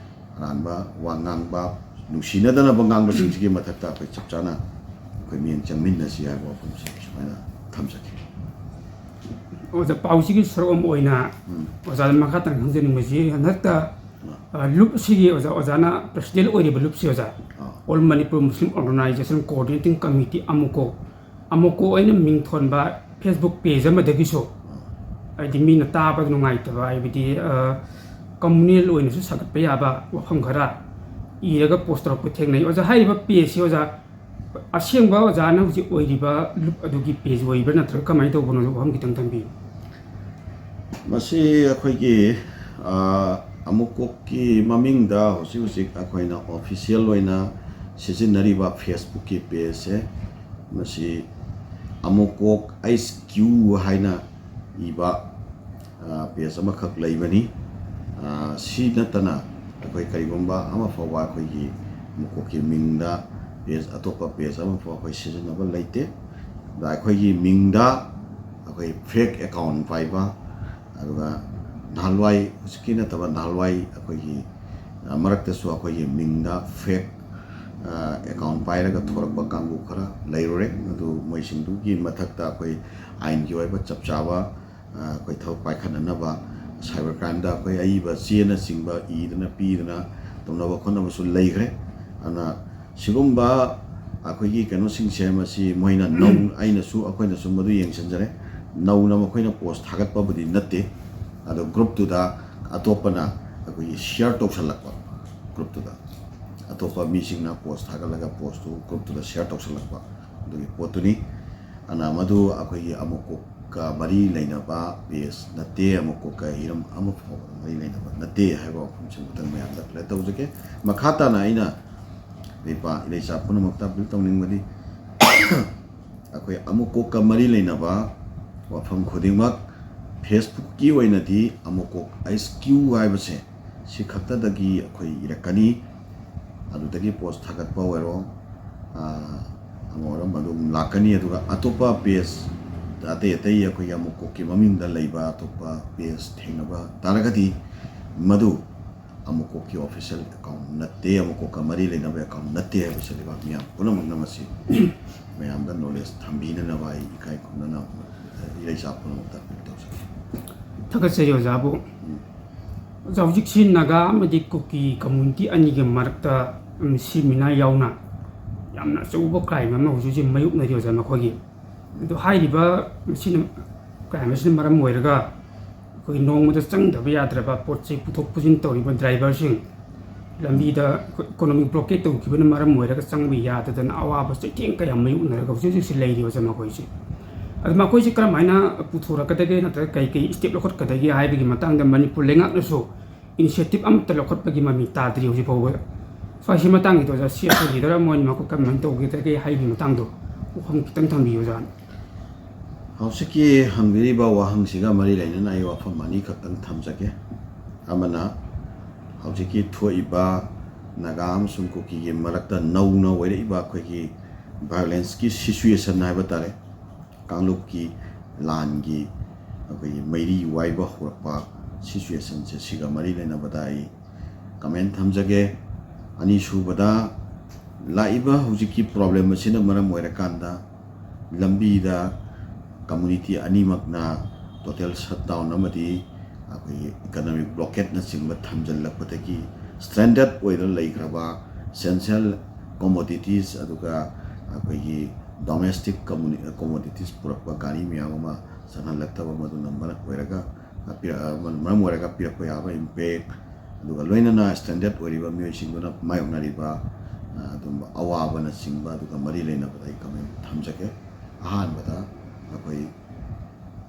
ꯑꯔꯥꯟꯕ ꯋꯥ ꯉꯥꯡꯕ, ꯅꯨꯡꯁꯤꯅꯗꯅꯕ ꯉꯥꯡꯕꯁꯤꯡꯁꯤꯒꯤ ꯃꯊꯛꯇ ꯑꯩꯈꯣꯏ ꯆꯞ ꯆꯥꯅ ꯑꯩꯈꯣꯏ ꯃꯤꯠꯌꯦꯡ ꯆꯪꯃꯤꯟꯅꯁꯤ ꯍꯥꯏꯕ ꯋꯥꯐꯝꯁꯤ ꯁꯨꯃꯥꯏꯅ ꯊꯝꯖꯒꯦ꯫ ꯑꯣꯖꯥ, ꯄꯥꯎꯁꯤꯒꯤ ꯁꯔꯨꯛ ꯑꯃ ꯑꯣꯏꯅ ꯎꯝ꯫ ꯑꯣꯖꯥꯗ ꯃꯈꯥ ꯇꯥꯅ ꯈꯪꯖꯅꯤꯡꯕꯁꯤ, ꯍꯟꯗꯛꯇ, ꯑꯥ꯫ ꯑ, ꯂꯨꯞꯁꯤꯒꯤ ꯑꯣꯖꯥ, ꯑꯣꯖꯥꯅ president ꯑꯣꯏꯔꯤꯕ ꯂꯨꯞꯁꯤ ꯑꯣꯖꯥ, ꯑꯥ꯫ All Manipur Muslim Organization Coordinating Committee, ꯑꯃꯨꯀꯣ, ꯑꯃꯨꯀꯣ ꯑꯩꯅ ꯃꯤꯡ ꯊꯣꯟꯕ Facebook page ꯑꯃꯗꯒꯤꯁꯨ, ꯑꯥ꯫ ꯍꯥꯏꯗꯤ ꯃꯤꯅ ꯇꯥꯕꯗ ꯅꯨꯡꯉꯥꯏꯇꯕ, ꯍꯥꯏꯕꯗꯤ, ꯑ, communal ꯑꯣꯏꯅꯁꯨ ꯁꯥꯒꯠꯄ ꯌꯥꯕ ꯋꯥꯐꯝ ꯈꯔ ꯏꯔꯒ post ꯇꯧꯔꯛꯄ ꯊꯦꯡꯅꯩ꯫ ꯑꯣꯖꯥ, ꯍꯥꯏꯔꯤꯕ pageꯁꯤ ꯑꯣꯖꯥ, ꯑꯁꯦꯡꯕ ꯑꯣꯖꯥꯅ ꯍꯧꯖꯤꯛ ꯑꯣꯏꯔꯤꯕ ꯂꯨꯞ ꯑꯗꯨꯒꯤ page ꯑꯣꯏꯕ꯭ꯔꯥ, ꯅꯠꯇ꯭ꯔꯒ ꯀꯃꯥꯏꯅ ꯇꯧꯕꯅꯣ? ꯋꯥꯐꯝ ꯈꯤꯇꯪ ꯊꯝꯕꯤꯌꯨ꯫ ꯃꯁꯤ ꯑꯩꯈꯣꯏꯒꯤ, ꯑ, ꯑꯃꯨꯛꯀꯣꯛꯀꯤ ꯃꯃꯤꯡꯗ ꯍꯧꯖꯤꯛ ꯍꯧꯖꯤꯛ ꯑꯩꯈꯣꯏꯅ official ꯑꯣꯏꯅ ꯁꯤꯖꯤꯟꯅꯔꯤꯕ Facebookꯀꯤ pageꯁꯦ, ꯃꯁꯤ ꯑꯃꯨꯛꯀꯣꯛ H Q ꯍꯥꯏꯅ ꯏꯕ, ꯑ, page ꯑꯃꯈꯛ ꯂꯩꯕꯅꯤ꯫ ꯑ, ꯁꯤ ꯅꯠꯇꯅ ꯑꯩꯈꯣꯏ ꯀꯔꯤꯒꯨꯝꯕ ꯑꯃ ꯐꯥꯎꯕ ꯑꯩꯈꯣꯏꯒꯤ ꯑꯃꯨꯛꯀꯣꯛꯀꯤ ꯃꯤꯡꯗ ꯄꯦꯖ, ꯑꯇꯣꯞꯄ ꯄꯦꯖ ꯑꯃ ꯐꯥꯎꯕ ꯑꯩꯈꯣꯏ ꯁꯤꯖꯤꯟꯅꯕ ꯂꯩꯇꯦ꯫ ꯑꯗ ꯑꯩꯈꯣꯏꯒꯤ ꯃꯤꯡꯗ ꯑꯩꯈꯣꯏ ꯐꯦꯛ ꯑꯦꯀꯥꯎꯟ ꯄꯥꯏꯕ, ꯑꯗꯨꯒ ꯅꯍꯥꯟꯋꯥꯏ, ꯍꯧꯖꯤꯛꯀꯤ ꯅꯠꯇꯕ ꯅꯍꯥꯟꯋꯥꯏ ꯑꯩꯈꯣꯏꯒꯤ, ꯑ, ꯃꯔꯛꯇꯁꯨ ꯑꯩꯈꯣꯏꯒꯤ ꯃꯤꯡꯗ ꯐꯦꯛ, ꯑ, ꯑꯦꯀꯥꯎꯟ ꯄꯥꯏꯔꯒ ꯊꯣꯔꯛꯄ ꯀꯥꯡꯕꯨ ꯈꯔ ꯂꯩꯔꯨꯔꯦ꯫ ꯑꯗꯨ ꯃꯣꯏꯁꯤꯡꯗꯨꯒꯤ ꯃꯊꯛꯇ ꯑꯩꯈꯣꯏ ꯑꯥꯏꯟꯒꯤ ꯑꯣꯏꯕ ꯆꯞ ꯆꯥꯕ, ꯑ, ꯑꯩꯈꯣꯏ ꯊꯕꯛ ꯄꯥꯏꯈꯠꯅꯅꯕ cyber crimeꯗ ꯑꯩꯈꯣꯏ ꯑꯏꯕ ꯆꯦꯅꯆꯤꯡꯕ ꯏꯗꯅ ꯄꯤꯗꯅ ꯇꯧꯅꯕ ꯈꯣꯠꯅꯕꯁꯨ ꯂꯩꯈ꯭ꯔꯦ꯫ ꯑꯗꯨꯅ ꯁꯤꯒꯨꯝꯕ ꯑꯩꯈꯣꯏꯒꯤ ꯀꯩꯅꯣꯁꯤꯡꯁꯦ ꯃꯁꯤ ꯃꯣꯏꯅ ꯅꯧ-, ꯑꯩꯅꯁꯨ, ꯑꯩꯈꯣꯏꯅꯁꯨ ꯃꯗꯨ ꯌꯦꯡꯁꯤꯟꯖꯔꯦ꯫ ꯅꯧꯅ ꯃꯈꯣꯏꯅ ꯄꯣꯁ ꯊꯥꯒꯠꯄꯕꯨꯗꯤ ꯅꯠꯇꯦ, ꯑꯗꯣ ꯒ꯭ꯔꯨꯞꯇꯨꯗ ꯑꯇꯣꯞꯄꯅ ꯑꯩꯈꯣꯏꯒꯤ ꯁꯤꯌꯔ ꯇꯧꯁꯜꯂꯛꯄ, ꯒ꯭ꯔꯨꯞꯇꯨꯗ ꯑꯇꯣꯞꯄ ꯃꯤꯁꯤꯡꯅ ꯄꯣꯁ ꯊꯥꯒꯠꯂꯒ ꯄꯣꯁꯇꯨ ꯒ꯭ꯔꯨꯞꯇꯨꯗ ꯁꯤꯌꯔ ꯇꯧꯁꯜꯂꯛꯄ, ꯑꯗꯨꯒꯤ ꯄꯣꯠꯇꯨꯅꯤ꯫ ꯑꯗꯨꯅ ꯃꯗꯨ ꯑꯩꯈꯣꯏꯒꯤ ꯑꯃꯨꯛꯀꯣꯛꯀ ꯃꯔꯤ ꯂꯩꯅꯕ ꯄꯦꯖ ꯅꯠꯇꯦ, ꯑꯃꯨꯛꯀꯣꯛꯀ ꯍꯤꯔꯝ ꯑꯃ ꯐꯥꯎꯕ ꯃꯔꯤ ꯂꯩꯅꯕ ꯅꯠꯇꯦ ꯍꯥꯏꯕ ꯋꯥꯐꯝꯁꯤ ꯑꯃꯨꯛꯇꯪ ꯃꯌꯥꯝꯗ ꯀ꯭ꯂꯤꯌꯥꯔ ꯇꯧꯖꯒꯦ꯫ ꯃꯈꯥ ꯇꯥꯅ ꯑꯩꯅ ꯏꯄꯥ ꯏꯂꯩꯆꯥ ꯄꯨꯝꯅꯃꯛꯇ ꯑꯄꯤꯜ ꯇꯧꯅꯤꯡꯕꯗꯤ, ꯑꯩꯈꯣꯏ ꯑꯃꯨꯛꯀꯣꯛꯀ ꯃꯔꯤ ꯂꯩꯅꯕ ꯋꯥꯐꯝ ꯈꯨꯗꯤꯡꯃꯛ, ꯐꯦꯁꯕꯨꯛꯀꯤ ꯑꯣꯏꯅꯗꯤ ꯑꯃꯨꯛꯀꯣꯛ ꯑꯩꯆ ꯀ꯭ꯌꯨ ꯍꯥꯏꯕꯁꯦ ꯁꯤ ꯈꯛꯇꯗꯒꯤ ꯑꯩꯈꯣꯏ ꯏꯔꯛꯀꯅꯤ꯫ ꯑꯗꯨꯗꯒꯤ ꯄꯣꯁ ꯊꯥꯒꯠꯄ ꯑꯣꯏꯔꯣ, ꯑ, ꯑꯃ ꯑꯣꯏꯔꯣ, ꯃꯗꯨ ꯑꯗꯨꯝ ꯂꯥꯛꯀꯅꯤ꯫ ꯑꯗꯨꯒ ꯑꯇꯣꯞꯄ ꯄꯦꯖ, ꯑꯇꯩ ꯑꯇꯩ ꯑꯩꯈꯣꯏꯒꯤ ꯑꯃꯨꯛꯀꯣꯛꯀꯤ ꯃꯃꯤꯡꯗ ꯂꯩꯕ ꯑꯇꯣꯞꯄ ꯄꯦꯖ ꯊꯦꯡꯅꯕ ꯇꯥꯔꯒꯗꯤ, ꯃꯗꯨ ꯑꯃꯨꯛꯀꯣꯛꯀꯤ ꯑꯣꯐꯤꯁꯤꯌꯦꯜ ꯑꯦꯀꯥꯎꯟ ꯅꯠꯇꯦ, ꯑꯃꯨꯛꯀꯣꯛꯀ ꯃꯔꯤ ꯂꯩꯅꯕ ꯑꯦꯀꯥꯎꯟ ꯅꯠꯇꯦ ꯍꯥꯏꯕꯁꯤ ꯂꯩꯕꯥꯛ ꯃꯤꯌꯥꯝ ꯄꯨꯝꯅꯃꯛꯅ ꯃꯁꯤ ꯃꯌꯥꯝꯗ ꯅꯣꯂꯦꯖ ꯊꯝꯕꯤꯅꯅꯕ ꯑꯩ ꯏꯀꯥꯏ ꯈꯨꯝꯅꯅ ꯏꯔꯩꯆꯥ ꯄꯨꯝꯅꯃꯛꯇ ꯑꯄꯤꯜ ꯇꯧꯖꯒꯦ꯫ ꯊꯥꯒꯠꯆꯔꯤ ꯑꯣꯖꯥꯕꯨ꯫ ꯑꯣꯖꯥ, ꯍꯧꯖꯤꯛꯁꯤ ꯅꯥꯒꯥ ꯑꯃꯗꯤ ꯀꯨꯀꯤ ꯀꯝꯃ꯭ꯌꯨꯅꯤꯇꯤ ꯑꯅꯤꯒꯤ ꯃꯔꯛꯇ, ꯎꯝ, ꯁꯤꯃꯤꯅꯥ ꯌꯥꯎꯅ ꯌꯥꯝꯅ ꯑꯆꯧꯕ ꯀ꯭ꯔꯥꯏꯝ ꯑꯃ ꯍꯧꯖꯤꯛ ꯍꯧꯖꯤꯛ ꯃꯥꯌꯣꯛꯅꯔꯤ ꯑꯣꯖꯥ ꯃꯈꯣꯏꯒꯤ꯫ ꯑꯗꯨ ꯍꯥꯏꯔꯤꯕ ꯃꯁꯤꯅ, ꯀ꯭ꯔꯥꯏꯝ ꯑꯁꯤꯅ ꯃꯔꯝ ꯑꯣꯏꯔꯒ ꯑꯩꯈꯣꯏ ꯅꯣꯡꯃꯗ ꯆꯪꯗꯕ ꯌꯥꯗ꯭ꯔꯕ ꯄꯣꯠ ꯆꯩ ꯄꯨꯊꯣꯛ ꯄꯨꯁꯤꯟ ꯇꯧꯔꯤꯕ ꯗ꯭ꯔꯥꯏꯚꯔꯁꯤꯡ, ꯂꯝꯕꯤꯗ ꯏꯀꯣꯅꯣꯃꯤꯛ ꯕ꯭ꯂꯣꯀꯦꯠ ꯇꯧꯈꯤꯕꯅ ꯃꯔꯝ ꯑꯣꯏꯔꯒ ꯆꯪꯕ ꯌꯥꯗꯗꯅ ꯑꯋꯥꯕ ꯆꯩꯊꯦꯡ ꯀꯌꯥ ꯃꯥꯌꯣꯛꯅꯔꯒ ꯍꯧꯖꯤꯛ ꯍꯧꯖꯤꯛꯁꯤ ꯂꯩꯔꯤ ꯑꯣꯖꯥ ꯃꯈꯣꯏꯁꯦ꯫ ꯑꯗꯨ ꯃꯈꯣꯏꯁꯦ ꯀꯔꯝꯍꯥꯏꯅ ꯄꯨꯊꯣꯔꯛꯀꯗꯒꯦ ꯅꯠꯇ꯭ꯔꯒ ꯀꯩ ꯀꯩ ꯁ꯭ꯇꯦꯞ ꯂꯧꯈꯠꯀꯗꯒꯦ ꯍꯥꯏꯕꯒꯤ ꯃꯇꯥꯡꯗ ꯃꯅꯤꯄꯨꯔ ꯂꯩꯉꯥꯛꯅꯁꯨ ꯏꯅꯤꯁꯤꯌꯦꯇꯤꯚ ꯑꯃꯠꯇ ꯂꯧꯈꯠꯄꯒꯤ ꯃꯃꯤ ꯇꯥꯗ꯭ꯔꯤ ꯍꯧꯖꯤꯛ ꯐꯥꯎꯕ꯫ ꯁ꯭ꯋꯥꯏꯁꯤ ꯃꯇꯥꯡꯒꯤꯗꯣ ꯑꯣꯖꯥ, ꯁꯤ ꯑꯩꯈꯣꯏ ꯂꯤꯗꯔ ꯑꯃ ꯑꯣꯏꯅ ꯃꯈꯣꯏ ꯀꯔꯝꯍꯥꯏꯅ ꯇꯧꯒꯗꯒꯦ ꯍꯥꯏꯕꯒꯤ ꯃꯇꯥꯡꯗꯣ ꯋꯥꯐꯝ ꯈꯤꯇꯪ ꯊꯝꯕꯤꯌꯨ ꯑꯣꯖꯥ꯫ ꯍꯧꯖꯤꯛꯀꯤ ꯍꯪꯕꯤꯔꯤꯕ ꯋꯥꯍꯪꯁꯤꯒ ꯃꯔꯤ ꯂꯩꯅꯅ ꯑꯩ ꯋꯥꯐꯝ ꯑꯅꯤꯈꯛꯇꯪ ꯊꯝꯖꯒꯦ꯫ ꯑꯃꯅ, ꯍꯧꯖꯤꯛꯀꯤ ꯊꯣꯛꯏꯕ ꯅꯥꯒꯥ ꯑꯃꯁꯨꯡ ꯀꯨꯀꯤꯒꯤ ꯃꯔꯛꯇ ꯅꯧꯅ ꯑꯣꯏꯔꯛꯏꯕ ꯑꯩꯈꯣꯏꯒꯤ violence ꯀꯤ situation ꯍꯥꯏꯕ ꯇꯥꯔꯦ, ꯀꯥꯡꯂꯨꯞꯀꯤ ꯂꯥꯟꯒꯤ ꯑꯩꯈꯣꯏꯒꯤ ꯃꯩꯔꯤ ꯋꯥꯏꯕ ꯍꯧꯔꯛꯄ situation ꯁꯦ, ꯁꯤꯒ ꯃꯔꯤ ꯂꯩꯅꯕꯗ ꯑꯩ comment ꯊꯝꯖꯒꯦ꯫ ꯑꯅꯤꯁꯨꯕꯗ, ꯂꯥꯛꯏꯕ ꯍꯧꯖꯤꯛꯀꯤ problem ꯑꯁꯤꯅ ꯃꯔꯝ ꯑꯣꯏꯔꯀꯥꯟꯗ ꯂꯝꯕꯤꯗ community ꯑꯅꯤꯃꯛꯅ total shutdown ꯑꯃꯗꯤ ꯑꯩꯈꯣꯏꯒꯤ economic blockade ꯅꯆꯤꯡꯕ ꯊꯝꯖꯤꯜꯂꯛꯄꯗꯒꯤ stranded ꯑꯣꯏꯗꯨꯅ ꯂꯩꯈ꯭ꯔꯕ essential commodities, ꯑꯗꯨꯒ ꯑꯩꯈꯣꯏꯒꯤ domestic communi-, commodities ꯄꯨꯔꯛꯄ ꯒꯥꯔꯤ ꯃꯌꯥꯝ ꯑꯃ ꯆꯪꯍꯜꯂꯛꯇꯕ, ꯃꯗꯨꯅ ꯃꯔꯝ ꯑꯣꯏꯔꯒ, ꯄꯤꯔꯛ-, ꯃꯔꯝ ꯑꯣꯏꯔꯒ ꯄꯤꯔꯛꯄ ꯌꯥꯕ impact, ꯑꯗꯨꯒ ꯂꯣꯏꯅꯅ stranded ꯑꯣꯏꯔꯤꯕ ꯃꯤꯑꯣꯏꯁꯤꯡꯗꯨꯅ ꯃꯥꯌꯣꯛꯅꯔꯤꯕ, ꯑ, ꯑꯗꯨꯝꯕ ꯑꯋꯥꯕꯅꯆꯤꯡꯕ ꯑꯗꯨꯒ ꯃꯔꯤ ꯂꯩꯅꯕꯗ ꯑꯩ comment ꯊꯝꯖꯒꯦ꯫ ꯑꯍꯥꯟꯕꯗ, ꯑꯩꯈꯣꯏ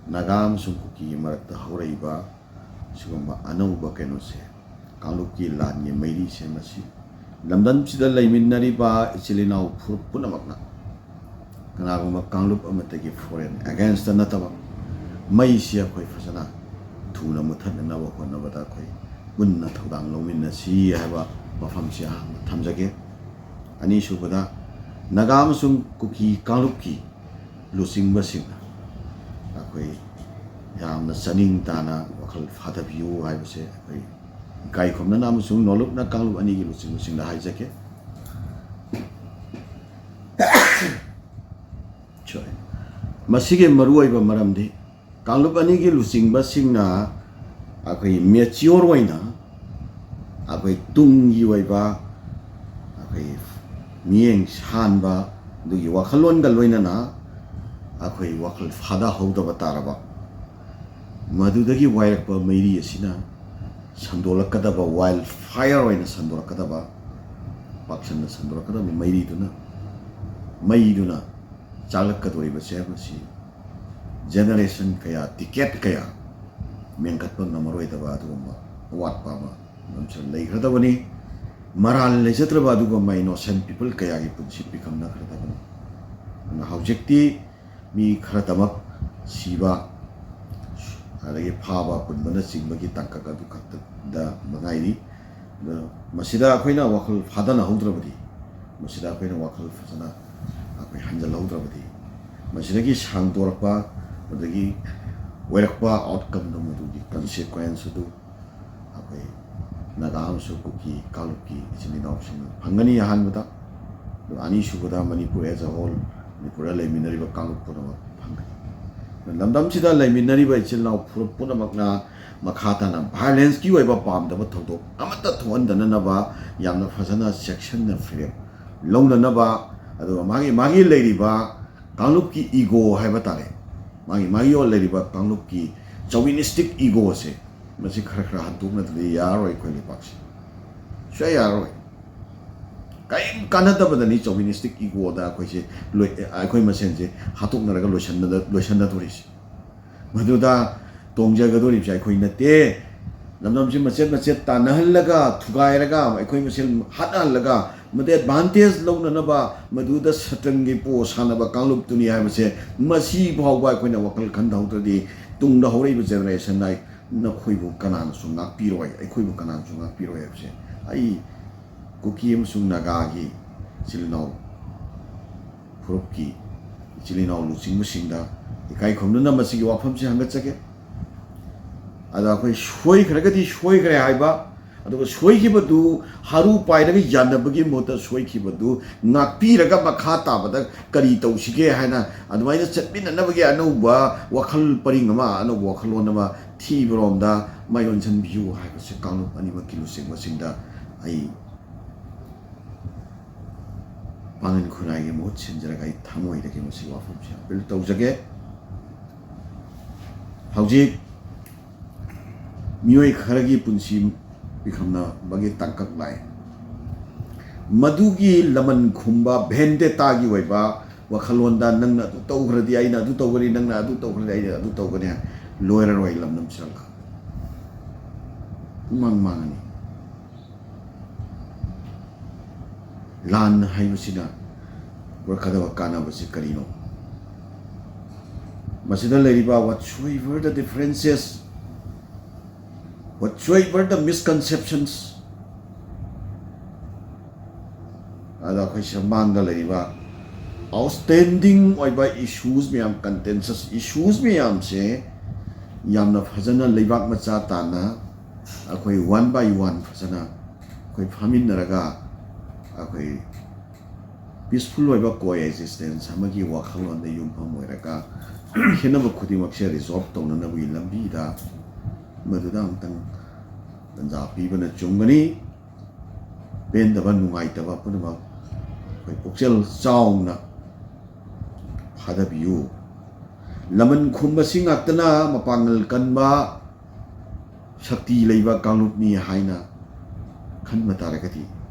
ꯅꯥꯒꯥ ꯑꯃꯁꯨꯡ ꯀꯨꯀꯤꯒꯤ ꯃꯔꯛꯇ ꯍꯧꯔꯛꯏꯕ ꯁꯤꯒꯨꯝꯕ ꯑꯅꯧꯕ ꯀꯩꯅꯣꯁꯦ, ꯀꯥꯡꯂꯨꯞꯀꯤ ꯂꯥꯟꯒꯤ ꯃꯩꯔꯤꯁꯦ, ꯃꯁꯤ ꯂꯝꯗꯝꯁꯤꯗ ꯂꯩꯃꯤꯟꯅꯔꯤꯕ ꯏꯆꯤꯜ ꯏꯅꯥꯎ ꯐꯨꯔꯨꯞ ꯄꯨꯝꯅꯃꯛꯅ ꯀꯅꯥꯒꯨꯝꯕ ꯀꯥꯡꯂꯨꯞ ꯑꯃꯠꯇꯒꯤ foreign against ꯇ ꯅꯠꯇꯕ ꯃꯩꯁꯤ ꯑꯩꯈꯣꯏ ꯐꯖꯅ ꯊꯨꯅ ꯃꯨꯊꯠꯅꯅꯕ ꯍꯣꯠꯅꯕꯗ ꯑꯩꯈꯣꯏ ꯄꯨꯟꯅ ꯊꯧꯗꯥꯡ ꯂꯧꯃꯤꯟꯅꯁꯤ ꯍꯥꯏꯕ ꯋꯥꯐꯝꯁꯤ ꯑꯍꯥꯟꯕ ꯊꯝꯖꯒꯦ꯫ ꯑꯅꯤꯁꯨꯕꯗ, ꯅꯥꯒꯥ ꯑꯃꯁꯨꯡ ꯀꯨꯀꯤ ꯀꯥꯡꯂꯨꯞꯀꯤ ꯂꯨꯆꯤꯡꯕꯁꯤꯡꯅ ꯑꯩꯈꯣꯏ ꯌꯥꯝꯅ ꯆꯥꯅꯤꯡ ꯇꯥꯅ ꯋꯥꯈꯜ ꯐꯥꯊꯕꯤꯌꯨ ꯍꯥꯏꯕꯁꯦ ꯑꯩꯈꯣꯏ ꯏꯀꯥꯏ ꯈꯨꯝꯅꯅ ꯑꯃꯁꯨꯡ ꯅꯣꯂꯨꯛꯅ ꯀꯥꯡꯂꯨꯞ ꯑꯅꯤꯒꯤ ꯂꯨꯆꯤꯡꯕꯁꯤꯡꯗ ꯍꯥꯏꯖꯒꯦ꯫ Sorry꯫ ꯃꯁꯤꯒꯤ ꯃꯔꯨꯑꯣꯏꯕ ꯃꯔꯝꯗꯤ ꯀꯥꯡꯂꯨꯞ ꯑꯅꯤꯒꯤ ꯂꯨꯆꯤꯡꯕꯁꯤꯡꯅ ꯑꯩꯈꯣꯏ mature ꯑꯣꯏꯅ ꯑꯩꯈꯣꯏ ꯇꯨꯡꯒꯤ ꯑꯣꯏꯕ ꯑꯩꯈꯣꯏ ꯃꯤꯠꯌꯦꯡ ꯁꯥꯟꯕ ꯑꯗꯨꯒꯤ ꯋꯥꯈꯜꯂꯣꯟꯒ ꯂꯣꯏꯅꯅ ꯑꯩꯈꯣꯏ ꯋꯥꯈꯜ ꯐꯥꯗꯍꯧꯗꯕ ꯇꯥꯔꯕ, ꯃꯗꯨꯗꯒꯤ ꯋꯥꯏꯔꯛꯄ ꯃꯩꯔꯤ ꯑꯁꯤꯅ ꯁꯟꯗꯣꯛꯂꯛꯀꯗꯕ, wild fire ꯑꯣꯏꯅ ꯁꯟꯗꯣꯔꯛꯀꯗꯕ, ꯄꯥꯛꯁꯟꯅ ꯁꯟꯗꯣꯔꯛꯀꯗꯕ ꯃꯩꯔꯤꯗꯨꯅ, ꯃꯩꯗꯨꯅ ꯆꯥꯛꯂꯛꯀꯗꯧꯔꯤꯕꯁꯦ, ꯃꯁꯤ generation ꯀꯌꯥ, decade ꯀꯌꯥ ꯃꯦꯟꯈꯠꯄ ꯉꯝꯃꯔꯣꯏꯗꯕ ꯑꯗꯨꯒꯨꯝꯕ ꯑꯋꯥꯠꯄ ꯑꯃ ꯑꯗꯨꯝꯁꯨ ꯂꯩꯈ꯭ꯔꯗꯕꯅꯤ꯫ ꯃꯔꯥꯜ ꯂꯩꯖꯗ꯭ꯔꯕ ꯑꯗꯨꯒꯨꯝꯕ innocent people ꯀꯌꯥꯒꯤ ꯄꯨꯟꯁꯤ ꯄꯤꯈꯝꯅꯈ꯭ꯔꯗꯕꯅꯤ꯫ ꯑꯗꯨꯅ ꯍꯧꯖꯤꯛꯇꯤ ꯃꯤ ꯈꯔꯗꯃꯛ ꯁꯤꯕ, ꯑꯗꯒꯤ ꯐꯥꯕ ꯄꯨꯟꯕꯅꯆꯤꯡꯕꯒꯤ ꯇꯥꯡꯀꯛ ꯑꯗꯨ ꯈꯛꯇꯗ ꯃꯉꯥꯏꯔꯤ꯫ ꯑꯗ ꯃꯁꯤꯗ ꯑꯩꯈꯣꯏꯅ ꯋꯥꯈꯜ ꯐꯥꯗꯅꯍꯧꯗ꯭ꯔꯕꯗꯤ, ꯃꯁꯤꯗ ꯑꯩꯈꯣꯏꯅ ꯋꯥꯈꯜ ꯐꯖꯅ ꯑꯩꯈꯣꯏ ꯍꯟꯖꯜꯍꯧꯗ꯭ꯔꯕꯗꯤ, ꯃꯁꯤꯗꯒꯤ ꯁꯥꯡꯗꯣꯔꯛꯄ, ꯑꯗꯒꯤ ꯑꯣꯏꯔꯛꯄ outcome ꯗꯨ, ꯃꯗꯨꯒꯤ consequence ꯑꯗꯨ ꯑꯩꯈꯣꯏ ꯅꯥꯒꯥ ꯑꯃꯁꯨꯡ ꯀꯨꯀꯤ ꯀꯥꯡꯂꯨꯞꯀꯤ ꯏꯆꯤꯜ ꯏꯅꯥꯎꯁꯤꯡꯅ ꯐꯪꯒꯅꯤ ꯑꯍꯥꯟꯕꯗ꯫ ꯑꯗꯨꯒ ꯑꯅꯤꯁꯨꯕꯗ ꯃꯅꯤꯄꯨꯔ as a whole, ꯃꯅꯤꯄꯨꯔꯗ ꯂꯩꯃꯤꯟꯅꯔꯤꯕ ꯀꯥꯡꯂꯨꯞ ꯄꯨꯝꯅꯃꯛ ꯐꯪꯒꯅꯤ꯫ ꯂꯝꯗꯝꯁꯤꯗ ꯂꯩꯃꯤꯟꯅꯔꯤꯕ ꯏꯆꯤꯜ ꯏꯅꯥꯎ ꯐꯨꯔꯨꯞ ꯄꯨꯝꯅꯃꯛꯅ ꯃꯈꯥ ꯇꯥꯅ violence ꯀꯤ ꯑꯣꯏꯕ ꯄꯥꯝꯗꯕ ꯊꯧꯗꯣꯛ ꯑꯃꯠꯇ ꯊꯣꯛꯍꯟꯗꯅꯅꯕ ꯌꯥꯝꯅ ꯐꯖꯅ ꯆꯦꯛꯁꯤꯟꯅ ꯐꯤꯔꯦꯞ ꯂꯧꯅꯅꯕ, ꯑꯗꯨꯒ ꯃꯥꯒꯤ, ꯃꯥꯒꯤ ꯂꯩꯔꯤꯕ ꯀꯥꯡꯂꯨꯞꯀꯤ ego ꯍꯥꯏꯕ ꯇꯥꯔꯦ, ꯃꯥꯒꯤ, ꯃꯥꯒꯤ ꯂꯩꯔꯤꯕ ꯀꯥꯡꯂꯨꯞꯀꯤ chauvinistic ego ꯁꯦ, ꯃꯁꯤ ꯈꯔ ꯈꯔ ꯍꯟꯗꯣꯛꯅꯗ꯭ꯔꯗꯤ ꯌꯥꯔꯔꯣꯏ ꯑꯩꯈꯣꯏ ꯂꯩꯕꯥꯛꯁꯦ꯫ ꯁꯨꯡꯌꯥ ꯌꯥꯔꯔꯣꯏ꯫ ꯀꯔꯤꯝ ꯀꯥꯟꯅꯗꯕꯗꯅꯤ chauvinistic ego ꯗ ꯑꯩꯈꯣꯏꯁꯦ ꯂꯣꯏ-, ꯑꯩꯈꯣꯏ ꯃꯁꯦꯟꯁꯦ ꯍꯥꯠꯇꯣꯛꯅꯔꯒ ꯂꯣꯏꯁꯟꯅꯗ-, ꯂꯣꯏꯁꯟꯅꯗꯣꯔꯤꯁꯦ꯫ ꯃꯗꯨꯗ ꯇꯣꯡꯖꯒꯗꯧꯔꯤꯕꯁꯦ ꯑꯩꯈꯣꯏ ꯅꯠꯇꯦ꯫ ꯂꯝꯗꯝꯁꯤ ꯃꯆꯦꯠ ꯃꯆꯦꯠ ꯇꯥꯟꯅꯍꯜꯂꯒ, ꯊꯨꯒꯥꯏꯔꯒ, ꯑꯩꯈꯣꯏ ꯃꯁꯦꯜ ꯍꯥꯠꯅꯍꯜꯂꯒ, ꯃꯗꯨ advantage ꯂꯧꯅꯅꯕ, ꯃꯗꯨꯗ ꯁꯇ꯭ꯔꯪꯒꯤ ꯄꯣ ꯁꯥꯟꯅꯕ ꯀꯥꯡꯂꯨꯞꯇꯨꯅꯤ ꯍꯥꯏꯕꯁꯦ ꯃꯁꯤ ꯐꯥꯎꯕ ꯑꯩꯈꯣꯏꯅ ꯋꯥꯈꯜ ꯈꯟꯊꯍꯧꯗ꯭ꯔꯗꯤ ꯇꯨꯡꯗ ꯍꯧꯔꯛꯏꯕ generation ꯅ ꯅꯈꯣꯏꯕꯨ ꯀꯅꯥꯅꯁꯨ ꯉꯥꯛꯄꯤꯔꯣꯏ, ꯑꯩꯈꯣꯏꯕꯨ ꯀꯅꯥꯅꯁꯨ ꯉꯥꯛꯄꯤꯔꯣꯏ ꯍꯥꯏꯕꯁꯦ ꯑꯩ ꯀꯨꯀꯤ ꯑꯃꯁꯨꯡ ꯅꯥꯒꯥꯒꯤ ꯏꯆꯤꯜ ꯏꯅꯥꯎ ꯐꯨꯔꯨꯞꯀꯤ ꯏꯆꯤꯜ ꯏꯅꯥꯎ ꯂꯨꯆꯤꯡꯕꯁꯤꯡꯗ ꯏꯀꯥꯏ ꯈꯨꯝꯅꯅ ꯃꯁꯤꯒꯤ ꯋꯥꯐꯝꯁꯤ ꯍꯪꯒꯠꯆꯒꯦ꯫ ꯑꯗ ꯑꯩꯈꯣꯏ ꯁꯣꯏꯈ꯭ꯔꯒꯗꯤ ꯁꯣꯏꯈ꯭ꯔꯦ ꯍꯥꯏꯕ, ꯑꯗꯨꯒ ꯁꯣꯏꯈꯤꯕꯗꯨ ꯍꯥꯔꯨ ꯄꯥꯏꯔꯒ ꯌꯥꯅꯕꯒꯤ ꯃꯍꯨꯠꯇ ꯁꯣꯏꯈꯤꯕꯗꯨ ꯉꯥꯛꯄꯤꯔꯒ ꯃꯈꯥ ꯇꯥꯕꯗ ꯀꯔꯤ ꯇꯧꯁꯤꯒꯦ ꯍꯥꯏꯅ ꯑꯗꯨꯃꯥꯏꯅ ꯆꯠꯃꯤꯟꯅꯅꯕꯒꯤ ꯑꯅꯧꯕ ꯋꯥꯈꯜ ꯄꯔꯤꯡ ꯑꯃ, ꯑꯅꯧꯕ ꯋꯥꯈꯜꯂꯣꯟ ꯑꯃ ꯊꯤꯕꯔꯣꯝꯗ ꯃꯥꯏ ꯑꯣꯟꯁꯤꯟꯕꯤꯌꯨ ꯍꯥꯏꯕꯁꯦ ꯀꯥꯡꯂꯨꯞ ꯑꯅꯤꯃꯛꯀꯤ ꯂꯨꯆꯤꯡꯕꯁꯤꯡꯗ ꯑꯩ ꯄꯥꯡꯒꯟ ꯈꯨꯔꯥꯏꯒꯤ ꯃꯍꯨꯠ ꯁꯤꯟꯖꯔꯒ ꯑꯩ ꯊꯃꯣꯏꯗꯒꯤ ꯃꯁꯤ ꯋꯥꯐꯝꯁꯤ appeal ꯇꯧꯖꯒꯦ꯫ ꯍꯧꯖꯤꯛ ꯃꯤꯑꯣꯏ ꯈꯔꯒꯤ ꯄꯨꯟꯁꯤ ꯄꯤꯈꯝꯅꯕꯒꯤ ꯇꯥꯡꯀꯛ ꯂꯥꯛꯑꯦ꯫ ꯃꯗꯨꯒꯤ ꯂꯃꯟ ꯈꯨꯝꯕ vendetta ꯒꯤ ꯑꯣꯏꯕ ꯋꯥꯈꯜꯂꯣꯟꯗ ꯅꯪꯅ ꯑꯗꯨ ꯇꯧꯈ꯭ꯔꯗꯤ ꯑꯩꯅ ꯑꯗꯨ ꯇꯧꯒꯅꯤ, ꯅꯪꯅ ꯑꯗꯨ ꯇꯧꯈ꯭ꯔꯗꯤ ꯑꯩꯅ ꯑꯗꯨ ꯇꯧꯒꯅꯤ ꯍꯥꯏ ꯂꯣꯏꯔꯔꯣꯏ ꯂꯝꯗꯝ ꯁꯤꯔꯝꯈꯥ꯫ ꯄꯨꯡꯃꯥꯡ ꯃꯥꯡꯉꯅꯤ꯫ ꯂꯥꯟ ꯍꯥꯏꯕꯁꯤꯅ ꯄꯨꯔꯛꯀꯗꯕ ꯀꯥꯟꯅꯕꯁꯤ ꯀꯔꯤꯅꯣ? ꯃꯁꯤꯗ ꯂꯩꯔꯤꯕ whatsoever the differences, whatsoever the misconceptions, ꯑꯩꯈꯣꯏ ꯁꯨꯃꯥꯡꯗ ꯂꯩꯔꯤꯕ outstanding ꯑꯣꯏꯕ issues ꯃꯌꯥꯝ, contentious issues ꯃꯌꯥꯝꯁꯦ ꯌꯥꯝꯅ ꯐꯖꯅ ꯂꯩꯕꯥꯛ ꯃꯆꯥ ꯇꯥꯅ ꯑꯩꯈꯣꯏ one by one ꯐꯖꯅ ꯑꯩꯈꯣꯏ ꯐꯝꯃꯤꯟꯅꯔꯒ ꯑꯩꯈꯣꯏ peaceful ꯑꯣꯏꯕ coexistence ꯑꯃꯒꯤ ꯋꯥꯈꯜꯂꯣꯟꯗ ꯌꯨꯝꯐꯝ ꯑꯣꯏꯔꯒ ꯈꯦꯠꯅꯕ ꯈꯨꯗꯤꯡꯃꯛꯁꯦ resolve ꯇꯧꯅꯅꯕꯒꯤ ꯂꯝꯕꯤꯗ ꯃꯗꯨꯗ ꯑꯃꯨꯛꯇꯪ ꯇꯟꯖꯥ ꯄꯤꯕꯅ ꯆꯨꯝꯒꯅꯤ꯫ ꯄꯦꯟꯗꯕ, ꯅꯨꯡꯉꯥꯏꯇꯕ ꯄꯨꯝꯅꯃꯛ ꯑꯩꯈꯣꯏ ꯄꯨꯛꯆꯦꯜ ꯆꯥꯎꯅ ꯐꯥꯗꯕꯤꯌꯨ꯫ ꯂꯃꯟ ꯈꯨꯝꯕꯁꯤ ꯉꯥꯛꯇꯅ ꯃꯄꯥꯡꯒꯜ ꯀꯟꯕ, ꯁꯛꯇꯤ ꯂꯩꯕ ꯀꯥꯡꯂꯨꯞꯅꯤ ꯍꯥꯏꯅ ꯈꯟꯕ ꯇꯥꯔꯒꯗꯤ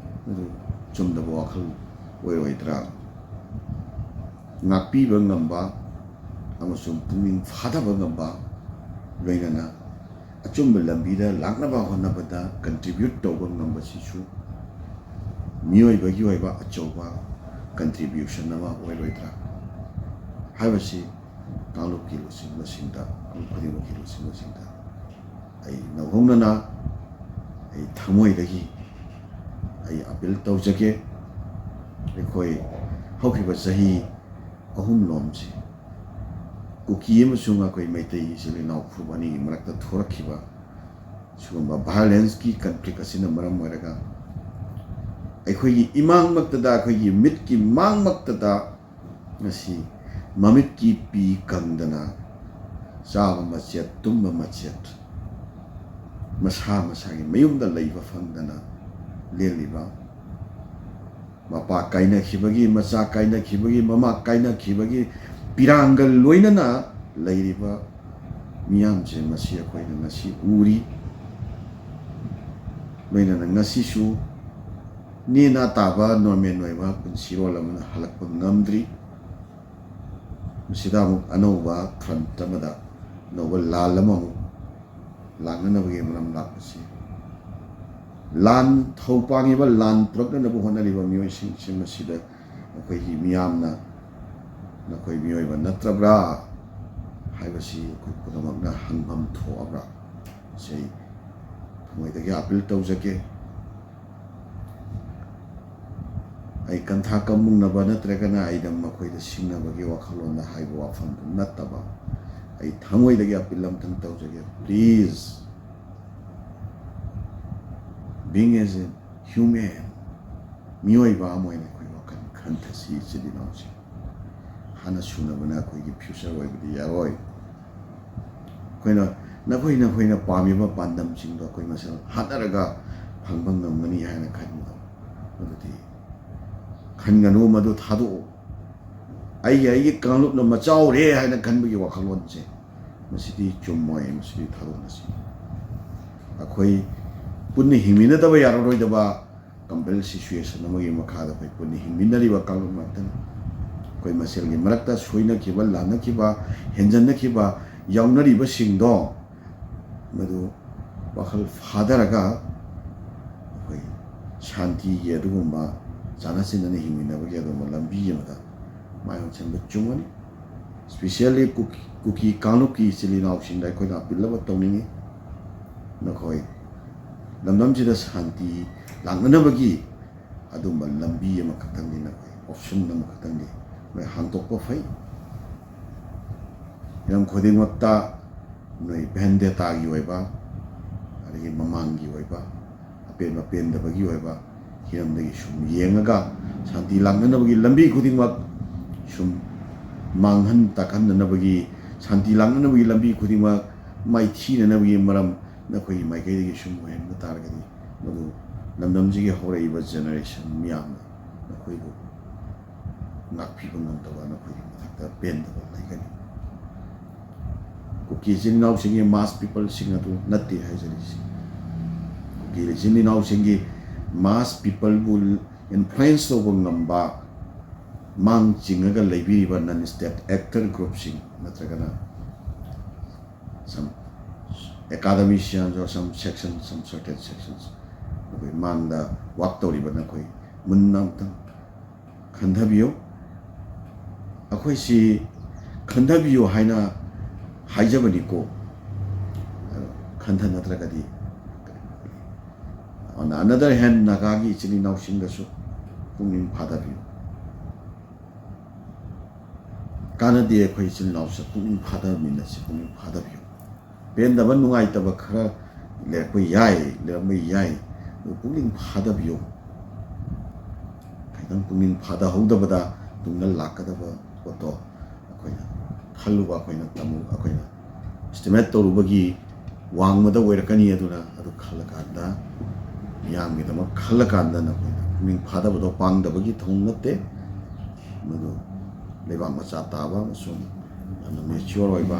ꯃꯗꯨ ꯆꯨꯝꯗꯕ ꯋꯥꯈꯜ ꯑꯣꯏꯔꯣꯏꯗ꯭ꯔꯥ? ꯉꯥꯛꯄꯤꯕ ꯉꯝꯕ ꯑꯃꯁꯨꯡ ꯄꯨꯛꯅꯤꯡ ꯐꯥꯊꯕ ꯉꯝꯕ, ꯂꯣꯏꯅꯅ ꯑꯆꯨꯝꯕ ꯂꯝꯕꯤꯗ ꯂꯥꯛꯅꯕ ꯍꯣꯠꯅꯕꯗ contribute ꯇꯧꯕ ꯉꯝꯕꯁꯤꯁꯨ ꯃꯤꯑꯣꯏꯕꯒꯤ ꯑꯣꯏꯕ ꯑꯆꯧꯕ contribution ꯑꯃ ꯑꯣꯏꯔꯣꯏꯗ꯭ꯔꯥ ꯍꯥꯏꯕꯁꯤ ꯀꯥꯡꯂꯨꯞꯀꯤ ꯂꯨꯆꯤꯡꯕꯁꯤꯡꯗ, ꯀꯥꯡꯂꯨꯞ ꯈꯨꯗꯤꯡꯃꯛꯀꯤ ꯂꯨꯆꯤꯡꯕꯁꯤꯡꯗ ꯑꯩ ꯅꯧꯍꯧꯅꯅ ꯑꯩ ꯊꯃꯣꯏꯗꯒꯤ ꯑꯩ appeal ꯇꯧꯖꯒꯦ꯫ ꯑꯩꯈꯣꯏ ꯍꯧꯈꯤꯕ ꯆꯍꯤ ꯑꯍꯨꯝ ꯂꯣꯝꯁꯤ ꯀꯨꯀꯤ ꯑꯃꯁꯨꯡ ꯑꯩꯈꯣꯏ ꯃꯩꯇꯩ ꯏꯆꯤꯜ ꯏꯅꯥꯎ ꯐꯨꯔꯨꯞ ꯑꯅꯤꯒꯤ ꯃꯔꯛꯇ ꯊꯣꯔꯛꯈꯤꯕ ꯁꯤꯒꯨꯝꯕ violenceꯀꯤ conflict ꯑꯁꯤꯅ ꯃꯔꯝ ꯑꯣꯏꯔꯒ ꯑꯩꯈꯣꯏꯒꯤ ꯏꯃꯥꯡꯃꯛꯇꯗ, ꯑꯩꯈꯣꯏꯒꯤ ꯃꯤꯠꯀꯤ ꯃꯥꯡꯃꯛꯇꯗ ꯉꯁꯤ ꯃꯃꯤꯠꯀꯤ ꯄꯤ ꯀꯪꯗꯅ, ꯆꯥꯕ ꯃꯆꯦꯠ, ꯇꯨꯝꯕ ꯃꯆꯦꯠ, ꯃꯁꯥ ꯃꯁꯥꯒꯤ ꯃꯌꯨꯝꯗ ꯂꯩꯕ ꯐꯪꯗꯅ ꯂꯦꯜꯂꯤꯕ, ꯃꯄꯥ ꯀꯥꯏꯅꯈꯤꯕꯒꯤ, ꯃꯆꯥ ꯀꯥꯏꯅꯈꯤꯕꯒꯤ, ꯃꯃꯥ ꯀꯥꯏꯅꯈꯤꯕꯒꯤ ꯄꯤꯔꯥꯡꯒ ꯂꯣꯏꯅꯅ ꯂꯩꯔꯤꯕ ꯃꯤꯌꯥꯝꯁꯦ, ꯃꯁꯤ ꯑꯩꯈꯣꯏꯅ ꯉꯁꯤ ꯎꯔꯤ꯫ ꯂꯣꯏꯅꯅ ꯉꯁꯤꯁꯨ ꯅꯦꯅꯥ ꯇꯥꯕ normal ꯑꯣꯏꯕ ꯄꯨꯟꯁꯤꯔꯣꯜ ꯑꯃꯅ ꯍꯜꯂꯛꯄ ꯉꯝꯗ꯭ꯔꯤ꯫ ꯃꯁꯤꯗ ꯑꯃꯨꯛ ꯑꯅꯧꯕ front ꯑꯃꯗ ꯑꯅꯧꯕ ꯂꯥꯟ ꯑꯃꯃꯨꯛ ꯂꯥꯛꯅꯅꯕꯒꯤ ꯃꯔꯝ ꯂꯥꯛꯄꯁꯤ, ꯂꯥꯟ ꯊꯧ ꯄꯥꯡꯉꯤꯕ, ꯂꯥꯟ ꯄꯨꯔꯛꯅꯅꯕ ꯍꯣꯠꯅꯔꯤꯕ ꯃꯤꯑꯣꯏꯁꯤꯡꯁꯤ ꯃꯁꯤꯗ ꯑꯩꯈꯣꯏꯒꯤ ꯃꯤꯌꯥꯝꯅ "ꯅꯈꯣꯏ ꯃꯤꯑꯣꯏꯕ ꯅꯠꯇ꯭ꯔꯕ꯭ꯔꯥ?" ꯍꯥꯏꯕꯁꯤ ꯑꯩꯈꯣꯏ ꯄꯨꯝꯅꯃꯛꯅ ꯍꯪꯐꯝ ꯊꯣꯛꯑꯕ꯭ꯔꯥ? ꯁꯤ ꯑꯩ ꯊꯃꯣꯏꯗꯒꯤ appeal ꯇꯧꯖꯒꯦ꯫ ꯑꯩ ꯀꯟꯊꯥ ꯀꯝꯃꯨꯡꯅꯕ ꯅꯠꯇ꯭ꯔꯒꯅ ꯑꯩꯅ ꯃꯈꯣꯏꯗ ꯁꯤꯡꯅꯕꯒꯤ ꯋꯥꯈꯜꯂꯣꯟꯗ ꯍꯥꯏꯕ ꯋꯥꯐꯝꯗꯨ ꯅꯠꯇꯕ, ꯑꯩ ꯊꯃꯣꯏꯗꯒꯤ ꯑꯄꯤꯜ ꯑꯝꯇꯪ ꯇꯧꯖꯒꯦ, please, being as a human, ꯃꯤꯑꯣꯏꯕ ꯑꯃ ꯑꯣꯏꯅ ꯑꯩꯈꯣꯏ ꯋꯥꯈꯜ ꯈꯟꯊꯁꯤ꯫ ꯏꯆꯤꯜ ꯏꯅꯥꯎꯁꯤꯡ, ꯍꯥꯟꯅ ꯁꯨꯅꯕꯅ ꯑꯩꯈꯣꯏꯒꯤ future ꯑꯣꯏꯕꯗꯤ ꯌꯥꯔꯣꯏ꯫ ꯑꯩꯈꯣꯏꯅ ꯅꯈꯣꯏ ꯅꯈꯣꯏꯅ ꯄꯥꯝꯃꯤꯕ ꯄꯥꯟꯗꯝꯁꯤꯡꯗꯣ ꯑꯩꯈꯣꯏ ꯃꯁꯦꯜ ꯍꯥꯠꯅꯔꯒ ꯐꯪꯕ ꯉꯝꯒꯅꯤ ꯍꯥꯏꯅ ꯈꯟꯕꯗꯣ, ꯑꯗꯨꯗꯤ ꯈꯟꯒꯅꯨ, ꯃꯗꯨ ꯊꯥꯗꯣꯛꯎ꯫ ꯑꯩꯒꯤ ꯑꯩꯒꯤ ꯀꯥꯡꯂꯨꯞꯅ ꯃꯆꯥꯎꯔꯦ ꯍꯥꯏꯅ ꯈꯟꯕꯒꯤ ꯋꯥꯈꯜꯂꯣꯟꯁꯦ, ꯃꯁꯤꯗꯤ ꯆꯨꯝꯃꯣꯏ, ꯃꯁꯤꯗꯤ ꯊꯥꯗꯣꯛꯅꯁꯤ꯫ ꯑꯩꯈꯣꯏ ꯄꯨꯟꯅ ꯍꯤꯡꯃꯤꯟꯅꯗꯕ ꯌꯥꯔꯔꯣꯏꯗꯕ compel situation ꯑꯃꯒꯤ ꯃꯈꯥꯗ ꯑꯩꯈꯣꯏ ꯄꯨꯟꯅ ꯍꯤꯡꯃꯤꯟꯅꯔꯤꯕ ꯀꯥꯡꯂꯨꯞ ꯉꯥꯛꯇꯅꯤ꯫ ꯑꯩꯈꯣꯏ ꯃꯁꯦꯜꯒꯤ ꯃꯔꯛꯇ ꯁꯣꯏꯅꯈꯤꯕ, ꯂꯥꯟꯅꯈꯤꯕ, ꯍꯦꯟꯖꯟꯅꯈꯤꯕ ꯌꯥꯎꯅꯔꯤꯕꯁꯤꯡꯗꯣ, ꯃꯗꯨ ꯋꯥꯈꯜ ꯐꯥꯊꯔꯒ ꯑꯩꯈꯣꯏ ꯁꯥꯟꯇꯤꯒꯤ ꯑꯗꯨꯒꯨꯝꯕ ꯆꯥꯟꯅ ꯆꯤꯟꯅꯅ ꯍꯤꯡꯃꯤꯟꯅꯕꯒꯤ ꯑꯗꯨꯒꯨꯝꯕ ꯂꯝꯕꯤ ꯑꯃꯗ ꯃꯥꯏ ꯑꯣꯟꯁꯤꯟꯕ ꯆꯨꯝꯒꯅꯤ꯫ Specially ꯀꯨꯀꯤ, ꯀꯨꯀꯤ ꯀꯥꯡꯂꯨꯞꯀꯤ ꯏꯆꯤꯜ ꯏꯅꯥꯎꯁꯤꯡꯗ ꯑꯩꯈꯣꯏꯅ ꯑꯄꯤꯜ ꯑꯃ ꯇꯧꯅꯤꯡꯉꯤ꯫ ꯅꯈꯣꯏ ꯂꯝꯗꯝꯁꯤꯗ ꯁꯥꯟꯇꯤ ꯂꯥꯛꯅꯅꯕꯒꯤ ꯑꯗꯨꯝꯕ ꯂꯝꯕꯤ ꯑꯃꯈꯛꯇꯪꯗꯤ, ꯅꯈꯣꯏ option ꯑꯃꯈꯛꯇꯪꯗꯤ ꯅꯣꯏ ꯍꯥꯡꯗꯣꯛꯄ ꯐꯩ꯫ ꯍꯤꯔꯝ ꯈꯨꯗꯤꯡꯃꯛꯇ ꯅꯣꯏ vendetta ꯒꯤ ꯑꯣꯏꯕ, ꯑꯗꯒꯤ ꯃꯃꯥꯡꯒꯤ ꯑꯣꯏꯕ, ꯑꯄꯦꯟꯕ ꯄꯦꯟꯗꯕꯒꯤ ꯑꯣꯏꯕ ꯍꯤꯔꯝꯗꯒꯤ ꯁꯨꯝ ꯌꯦꯡꯉꯒ ꯁꯥꯟꯇꯤ ꯂꯥꯛꯅꯅꯕꯒꯤ ꯂꯝꯕꯤ ꯈꯨꯗꯤꯡꯃꯛ ꯁꯨꯝ ꯃꯥꯡꯍꯟ ꯇꯥꯛꯍꯟꯅꯅꯕꯒꯤ, ꯁꯥꯟꯇꯤ ꯂꯥꯛꯅꯅꯕꯒꯤ ꯂꯝꯕꯤ ꯈꯨꯗꯤꯡꯃꯛ ꯃꯥꯏꯊꯤꯅꯅꯕꯒꯤ ꯃꯔꯝ ꯅꯈꯣꯏꯒꯤ ꯃꯥꯏꯀꯩꯗꯒꯤ ꯁꯨꯝ ꯑꯣꯏꯍꯟꯕ ꯇꯥꯔꯒꯗꯤ, ꯃꯗꯨ ꯂꯝꯗꯝꯁꯤꯒꯤ ꯍꯧꯔꯛꯏꯕ generation ꯃꯤꯌꯥꯝꯅ ꯅꯈꯣꯏꯕꯨ ꯉꯥꯛꯄꯤꯕ ꯉꯝꯗꯕ, ꯅꯈꯣꯏꯒꯤ ꯃꯊꯛꯇ ꯄꯦꯟꯗꯕ ꯂꯩꯒꯅꯤ꯫ ꯀꯨꯀꯤ ꯏꯆꯤꯟ ꯏꯅꯥꯎꯁꯤꯡꯒꯤ mass people ꯁꯤꯡ ꯑꯗꯨ ꯅꯠꯇꯦ ꯍꯥꯏꯖꯔꯤꯁꯤ꯫ ꯀꯨꯀꯤ ꯏꯆꯤꯟ ꯏꯅꯥꯎꯁꯤꯡꯒꯤ mass people ꯕꯨ influence ꯇꯧꯕ ꯉꯝꯕ, ꯃꯥꯡ ꯆꯤꯡꯉꯒ ꯂꯩꯕꯤꯔꯤꯕ non state actor group ꯁꯤꯡ ꯅꯠꯇ꯭ꯔꯒꯅ some academicians or some section, some certain sections, ꯅꯈꯣꯏ ꯃꯥꯡꯗ work ꯇꯧꯔꯤꯕ ꯅꯈꯣꯏ ꯃꯨꯟꯅ ꯑꯃꯨꯛꯇꯪ ꯈꯟꯊꯕꯤꯌꯨ꯫ ꯑꯩꯈꯣꯏꯁꯤ ꯈꯟꯊꯕꯤꯌꯨ ꯍꯥꯏꯅ ꯍꯥꯏꯖꯕꯅꯤꯀꯣ, ꯑꯗꯣ ꯈꯟꯊꯅꯗ꯭ꯔꯒꯗꯤ, on the other hand, ꯅꯥꯒꯥꯒꯤ ꯏꯆꯤꯜ ꯏꯅꯥꯎꯁꯤꯡꯗꯁꯨ ꯄꯨꯛꯅꯤꯡ ꯐꯥꯗꯕꯤꯌꯨ꯫ ꯀꯥꯟꯅꯗꯦ ꯑꯩꯈꯣꯏ ꯏꯆꯤꯜ ꯏꯅꯥꯎꯁꯦ꯫ ꯄꯨꯛꯅꯤꯡ ꯐꯥꯗꯃꯤꯟꯅꯁꯤ, ꯄꯨꯛꯅꯤꯡ ꯐꯥꯗꯕꯤꯌꯨ꯫ ꯄꯦꯟꯗꯕ ꯅꯨꯡꯉꯥꯏꯇꯕ ꯈꯔ ꯂꯩꯔꯛꯄ ꯌꯥꯏ, ꯂꯩꯔꯝꯕ ꯌꯥꯏ꯫ ꯑꯗꯨ ꯄꯨꯛꯅꯤꯡ ꯐꯥꯗꯕꯤꯌꯨ꯫ ꯈꯤꯇꯪ ꯄꯨꯛꯅꯤꯡ ꯐꯥꯗꯍꯧꯗꯕꯗ ꯇꯨꯡꯗ ꯂꯥꯛꯀꯗꯕ ꯄꯣꯠꯇꯣ ꯑꯩꯈꯣꯏꯅ ꯈꯜꯂꯨꯕ, ꯑꯩꯈꯣꯏꯅ ꯇꯝꯃꯨ, ꯑꯩꯈꯣꯏꯅ estimate ꯇꯧꯔꯨꯕꯒꯤ ꯋꯥꯡꯃꯗ ꯑꯣꯏꯔꯛꯀꯅꯤ꯫ ꯑꯗꯨꯅ ꯑꯗꯨ ꯈꯜꯂꯀꯥꯟꯗ, ꯃꯤꯌꯥꯝꯒꯤꯗꯃꯛ ꯈꯜꯂꯀꯥꯟꯗ ꯅꯈꯣꯏꯅ ꯄꯨꯛꯅꯤꯡ ꯐꯥꯗꯕꯗꯣ ꯄꯥꯡꯗꯕꯒꯤ ꯊꯧꯑꯣꯡ ꯅꯠꯇꯦ꯫ ꯃꯗꯨ ꯂꯩꯕꯥꯛ ꯃꯆꯥ ꯇꯥꯕ ꯑꯃꯁꯨꯡ ꯌꯥꯝꯅ mature ꯑꯣꯏꯕ,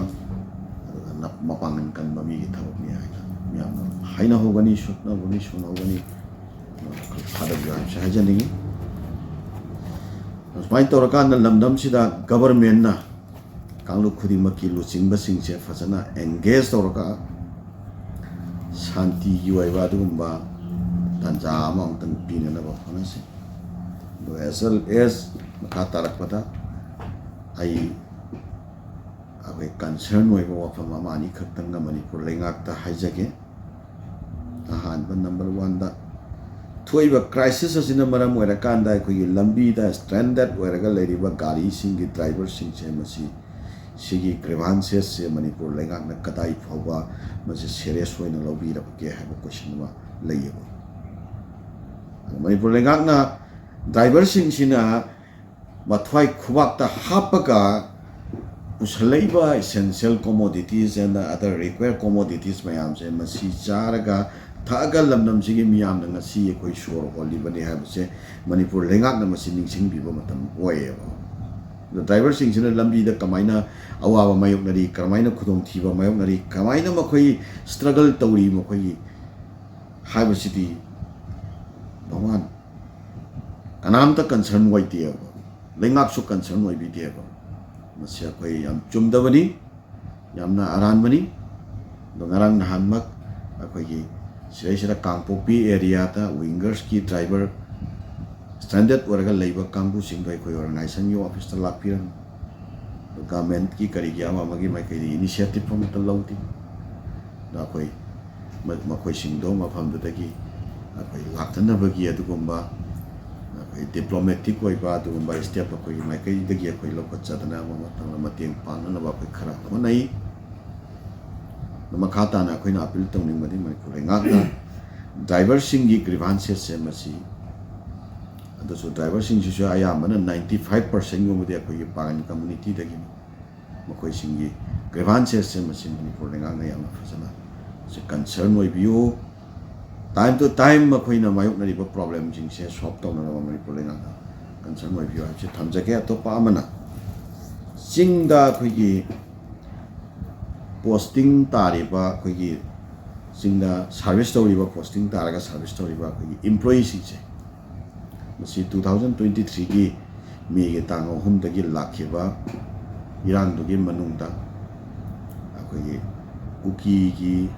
ꯑꯗꯨꯒ ꯅꯞ-, ꯃꯄꯥꯡꯒꯜ ꯀꯟꯕ ꯃꯤꯒꯤ ꯊꯕꯛꯅꯤ ꯍꯥꯏꯅ ꯃꯤꯌꯥꯝꯅ ꯍꯥꯏꯅꯍꯧꯒꯅꯤ, ꯁꯨꯠꯅꯍꯧꯒꯅꯤ, ꯁꯨꯅꯍꯧꯒꯅꯤ꯫ ꯊꯥꯗꯕꯤꯌꯨ ꯍꯥꯏꯕꯁꯤ ꯍꯥꯏꯖꯅꯤꯡꯉꯤ꯫ ꯁꯨꯃꯥꯏꯅ ꯇꯧꯔꯀꯥꯟꯗ ꯂꯝꯗꯝꯁꯤꯗ governmentꯅ, ꯀꯥꯡꯂꯨꯞ ꯈꯨꯗꯤꯡꯃꯛꯀꯤ ꯂꯨꯆꯤꯡꯕꯁꯤꯡꯁꯦ ꯐꯖꯅ engage ꯇꯧꯔꯒ ꯁꯥꯟꯇꯤꯒꯤ ꯑꯣꯏꯕ ꯑꯗꯨꯒꯨꯝꯕ ꯇꯥꯟꯖꯥ ꯑꯃ ꯑꯃꯨꯛꯇꯪ ꯄꯤꯅꯅꯕ ꯍꯣꯠꯅꯁꯤ꯫ ꯑꯗꯣ as well as ꯃꯈꯥ ꯇꯥꯔꯛꯄꯗ ꯑꯩ ꯑꯩꯈꯣꯏ concern ꯑꯣꯏꯕ ꯋꯥꯐꯝ ꯑꯃ ꯑꯅꯤꯈꯛꯇꯪꯒ ꯃꯅꯤꯄꯨꯔ ꯂꯩꯉꯥꯛꯇ ꯍꯥꯏꯖꯒꯦ꯫ ꯑꯍꯥꯟꯕ, number oneꯗ, ꯊꯣꯛꯏꯕ crisis ꯑꯁꯤꯅ ꯃꯔꯝ ꯑꯣꯏꯔꯀꯥꯟꯗ ꯑꯩꯈꯣꯏꯒꯤ ꯂꯝꯕꯤꯗ stranded ꯑꯣꯏꯔꯒ ꯂꯩꯔꯤꯕ ꯒꯥꯔꯤꯁꯤꯡꯒꯤ driverꯁꯤꯡꯁꯦ, ꯃꯁꯤ, ꯁꯤꯒꯤ grievances ꯁꯦ ꯃꯅꯤꯄꯨꯔ ꯂꯩꯉꯥꯛꯅ ꯀꯗꯥꯏ ꯐꯥꯎꯕ ꯃꯁꯤ serious ꯑꯣꯏꯅ ꯂꯧꯕꯤꯔꯕꯒꯦ ꯍꯥꯏꯕ question ꯑꯃ ꯂꯩꯌꯦꯕ꯫ ꯑꯗꯣ ꯃꯅꯤꯄꯨꯔ ꯂꯩꯉꯥꯛꯅ driverꯁꯤꯡꯁꯤꯅ ꯃꯊ꯭ꯋꯥꯏ ꯈꯨꯕꯥꯛꯇ ꯍꯥꯞꯄꯒ ꯄꯨꯁꯜꯂꯛꯏꯕ essential commodities and other required commodities ꯃꯌꯥꯝꯁꯦ, ꯃꯁꯤ ꯆꯥꯔꯒ ꯊꯛꯑꯒ ꯂꯝꯗꯝꯁꯤꯒꯤ ꯃꯤꯌꯥꯝꯅ ꯉꯁꯤ ꯑꯩꯈꯣꯏ ꯁꯣꯔ ꯍꯣꯜꯂꯤꯕꯅꯤ ꯍꯥꯏꯕꯁꯦ ꯃꯅꯤꯄꯨꯔ ꯂꯩꯉꯥꯛꯅ ꯃꯁꯤ ꯅꯤꯡꯁꯤꯡꯕꯤꯕ ꯃꯇꯝ ꯑꯣꯏꯌꯦꯕ꯫ ꯑꯗꯣ driverꯁꯤꯡꯁꯤꯅ ꯂꯝꯕꯤꯗ ꯀꯃꯥꯏꯅ ꯑꯋꯥꯕ ꯃꯥꯌꯣꯛꯅꯔꯤ, ꯀꯃꯥꯏꯅ ꯈꯨꯗꯣꯡꯊꯤꯕ ꯃꯥꯌꯣꯛꯅꯔꯤ, ꯀꯃꯥꯏꯅ ꯃꯈꯣꯏ struggle ꯇꯧꯔꯤ, ꯃꯈꯣꯏꯒꯤ ꯍꯥꯏꯕꯁꯤꯗꯤ ꯅꯣꯡꯃꯥꯟ ꯀꯅꯥꯝꯇ concern ꯑꯣꯏꯗꯦꯕ, ꯂꯩꯉꯥꯛꯁꯨ concern ꯑꯣꯏꯕꯤꯗꯦꯕ꯫ ꯃꯁꯤ ꯑꯩꯈꯣꯏ ꯌꯥꯝ ꯆꯨꯝꯗꯕꯅꯤ, ꯌꯥꯝꯅ ꯑꯔꯥꯟꯕꯅꯤ꯫ ꯑꯗꯣ ꯉꯔꯥꯡ ꯅꯍꯥꯟꯃꯛ ꯑꯩꯈꯣꯏꯒꯤ ꯁꯤꯗꯩꯁꯤꯗ ꯀꯥꯡꯄꯣꯛꯄꯤ areaꯗ wingersꯀꯤ driver stranded ꯑꯣꯏꯔꯒ ꯂꯩꯕ ꯀꯥꯡꯕꯨꯁꯤꯡꯗꯣ ꯑꯩꯈꯣꯏ organisationꯒꯤ officeꯇ ꯂꯥꯛꯄꯤꯔꯝꯃꯤ꯫ ꯑꯗꯣ governmentꯀꯤ ꯀꯔꯤꯒꯤ ꯑꯃ ꯑꯃꯒꯤ ꯃꯥꯏꯀꯩꯗꯒꯤ initiative ꯑꯃꯠꯇ ꯂꯧꯗꯦ꯫ ꯑꯗꯣ ꯑꯩꯈꯣꯏ ꯃ-, ꯃꯈꯣꯏꯁꯤꯡꯗꯣ ꯃꯐꯝꯗꯨꯗꯒꯤ ꯑꯩꯈꯣꯏ ꯂꯥꯛꯇꯅꯕꯒꯤ ꯑꯗꯨꯒꯨꯝꯕ, ꯑ, ꯑꯩꯈꯣꯏ ꯗꯤꯄ꯭ꯂꯣꯃꯦꯇꯤꯛ ꯑꯣꯏꯕ ꯑꯗꯨꯒꯨꯝꯕ ꯁ꯭ꯇꯦꯞ ꯑꯩꯈꯣꯏꯒꯤ ꯃꯥꯏꯀꯩꯗꯒꯤ ꯑꯩꯈꯣꯏ ꯂꯧꯈꯠꯆꯗꯅ ꯑꯃ ꯃꯇꯝꯗ ꯃꯇꯦꯡ ꯄꯥꯡꯅꯅꯕ ꯑꯩꯈꯣꯏ ꯈꯔ ꯍꯣꯠꯅꯩ꯫ ꯑꯗꯣ ꯃꯈꯥ ꯇꯥꯅ ꯑꯩꯈꯣꯏꯅ ꯑꯄꯤꯜ ꯇꯧꯅꯤꯡꯕꯗꯤ ꯃꯅꯤꯄꯨꯔ ꯂꯩꯉꯥꯛꯅ ꯗ꯭ꯔꯥꯏꯚꯔꯁꯤꯡꯒꯤ ꯒ꯭ꯔꯤꯚꯥꯟꯁꯦꯁꯁꯦ ꯃꯁꯤ, ꯑꯗꯨꯁꯨ ꯗ꯭ꯔꯥꯏꯚꯔꯁꯤꯡꯁꯤꯁꯨ ꯑꯌꯥꯝꯕꯅ ꯅꯥꯏꯟꯇꯤ ꯐꯥꯏꯚ ꯄꯥꯔꯁꯦꯟꯒꯨꯝꯕꯗꯤ ꯑꯩꯈꯣꯏꯒꯤ ꯄꯥꯡꯒꯟ ꯀꯝꯃꯨꯅꯤꯇꯤꯗꯒꯤꯅꯤ꯫ ꯃꯈꯣꯏꯁꯤꯡꯒꯤ ꯒ꯭ꯔꯤꯚꯥꯟꯁꯦꯁꯁꯦ ꯃꯁꯤ ꯃꯅꯤꯄꯨꯔ ꯂꯩꯉꯥꯛꯅ ꯌꯥꯝꯅ ꯐꯖꯅ ꯃꯁꯤ ꯀꯟꯁꯔꯟ ꯑꯣꯏꯕꯤꯌꯨ꯫ ꯇꯥꯏꯝ ꯇꯨ ꯇꯥꯏꯝ ꯃꯈꯣꯏꯅ ꯃꯥꯌꯣꯛꯅꯔꯤꯕ ꯄ꯭ꯔꯣꯕ꯭ꯂꯦꯝꯁꯤꯡꯁꯦ ꯁꯣꯜꯕ ꯇꯧꯅꯅꯕ ꯃꯅꯤꯄꯨꯔ ꯂꯩꯉꯥꯛꯅ ꯀꯟꯁꯔꯟ ꯑꯣꯏꯕꯤꯌꯨ ꯍꯥꯏꯕꯁꯤ ꯊꯝꯖꯒꯦ꯫ ꯑꯇꯣꯞꯄ ꯑꯃꯅ, ꯆꯤꯡꯗ ꯑꯩꯈꯣꯏꯒꯤ ꯄꯣꯁꯇꯤꯡ ꯇꯥꯔꯤꯕ, ꯑꯩꯈꯣꯏꯒꯤ ꯆꯤꯡꯗ ꯁꯥꯔꯚꯤꯁ ꯇꯧꯔꯤꯕ, ꯄꯣꯁꯇꯤꯡ ꯇꯥꯔꯒ ꯁꯥꯔꯚꯤꯁ ꯇꯧꯔꯤꯕ ꯑꯩꯈꯣꯏꯒꯤ ꯏꯝꯄ꯭ꯂꯣꯌꯤꯁꯤꯡꯁꯦ, ꯃꯁꯤ ꯇꯨ ꯊꯥꯎꯖꯟ ꯇ꯭ꯋꯦꯟꯇꯤ ꯊ꯭ꯔꯤꯒꯤ ꯃꯦꯒꯤ ꯇꯥꯡ ꯑꯍꯨꯝꯗꯒꯤ ꯂꯥꯛꯈꯤꯕ ꯏꯔꯥꯡꯗꯨꯒꯤ ꯃꯅꯨꯡꯗ ꯑꯩꯈꯣꯏꯒꯤ ꯀꯨꯀꯤꯒꯤ,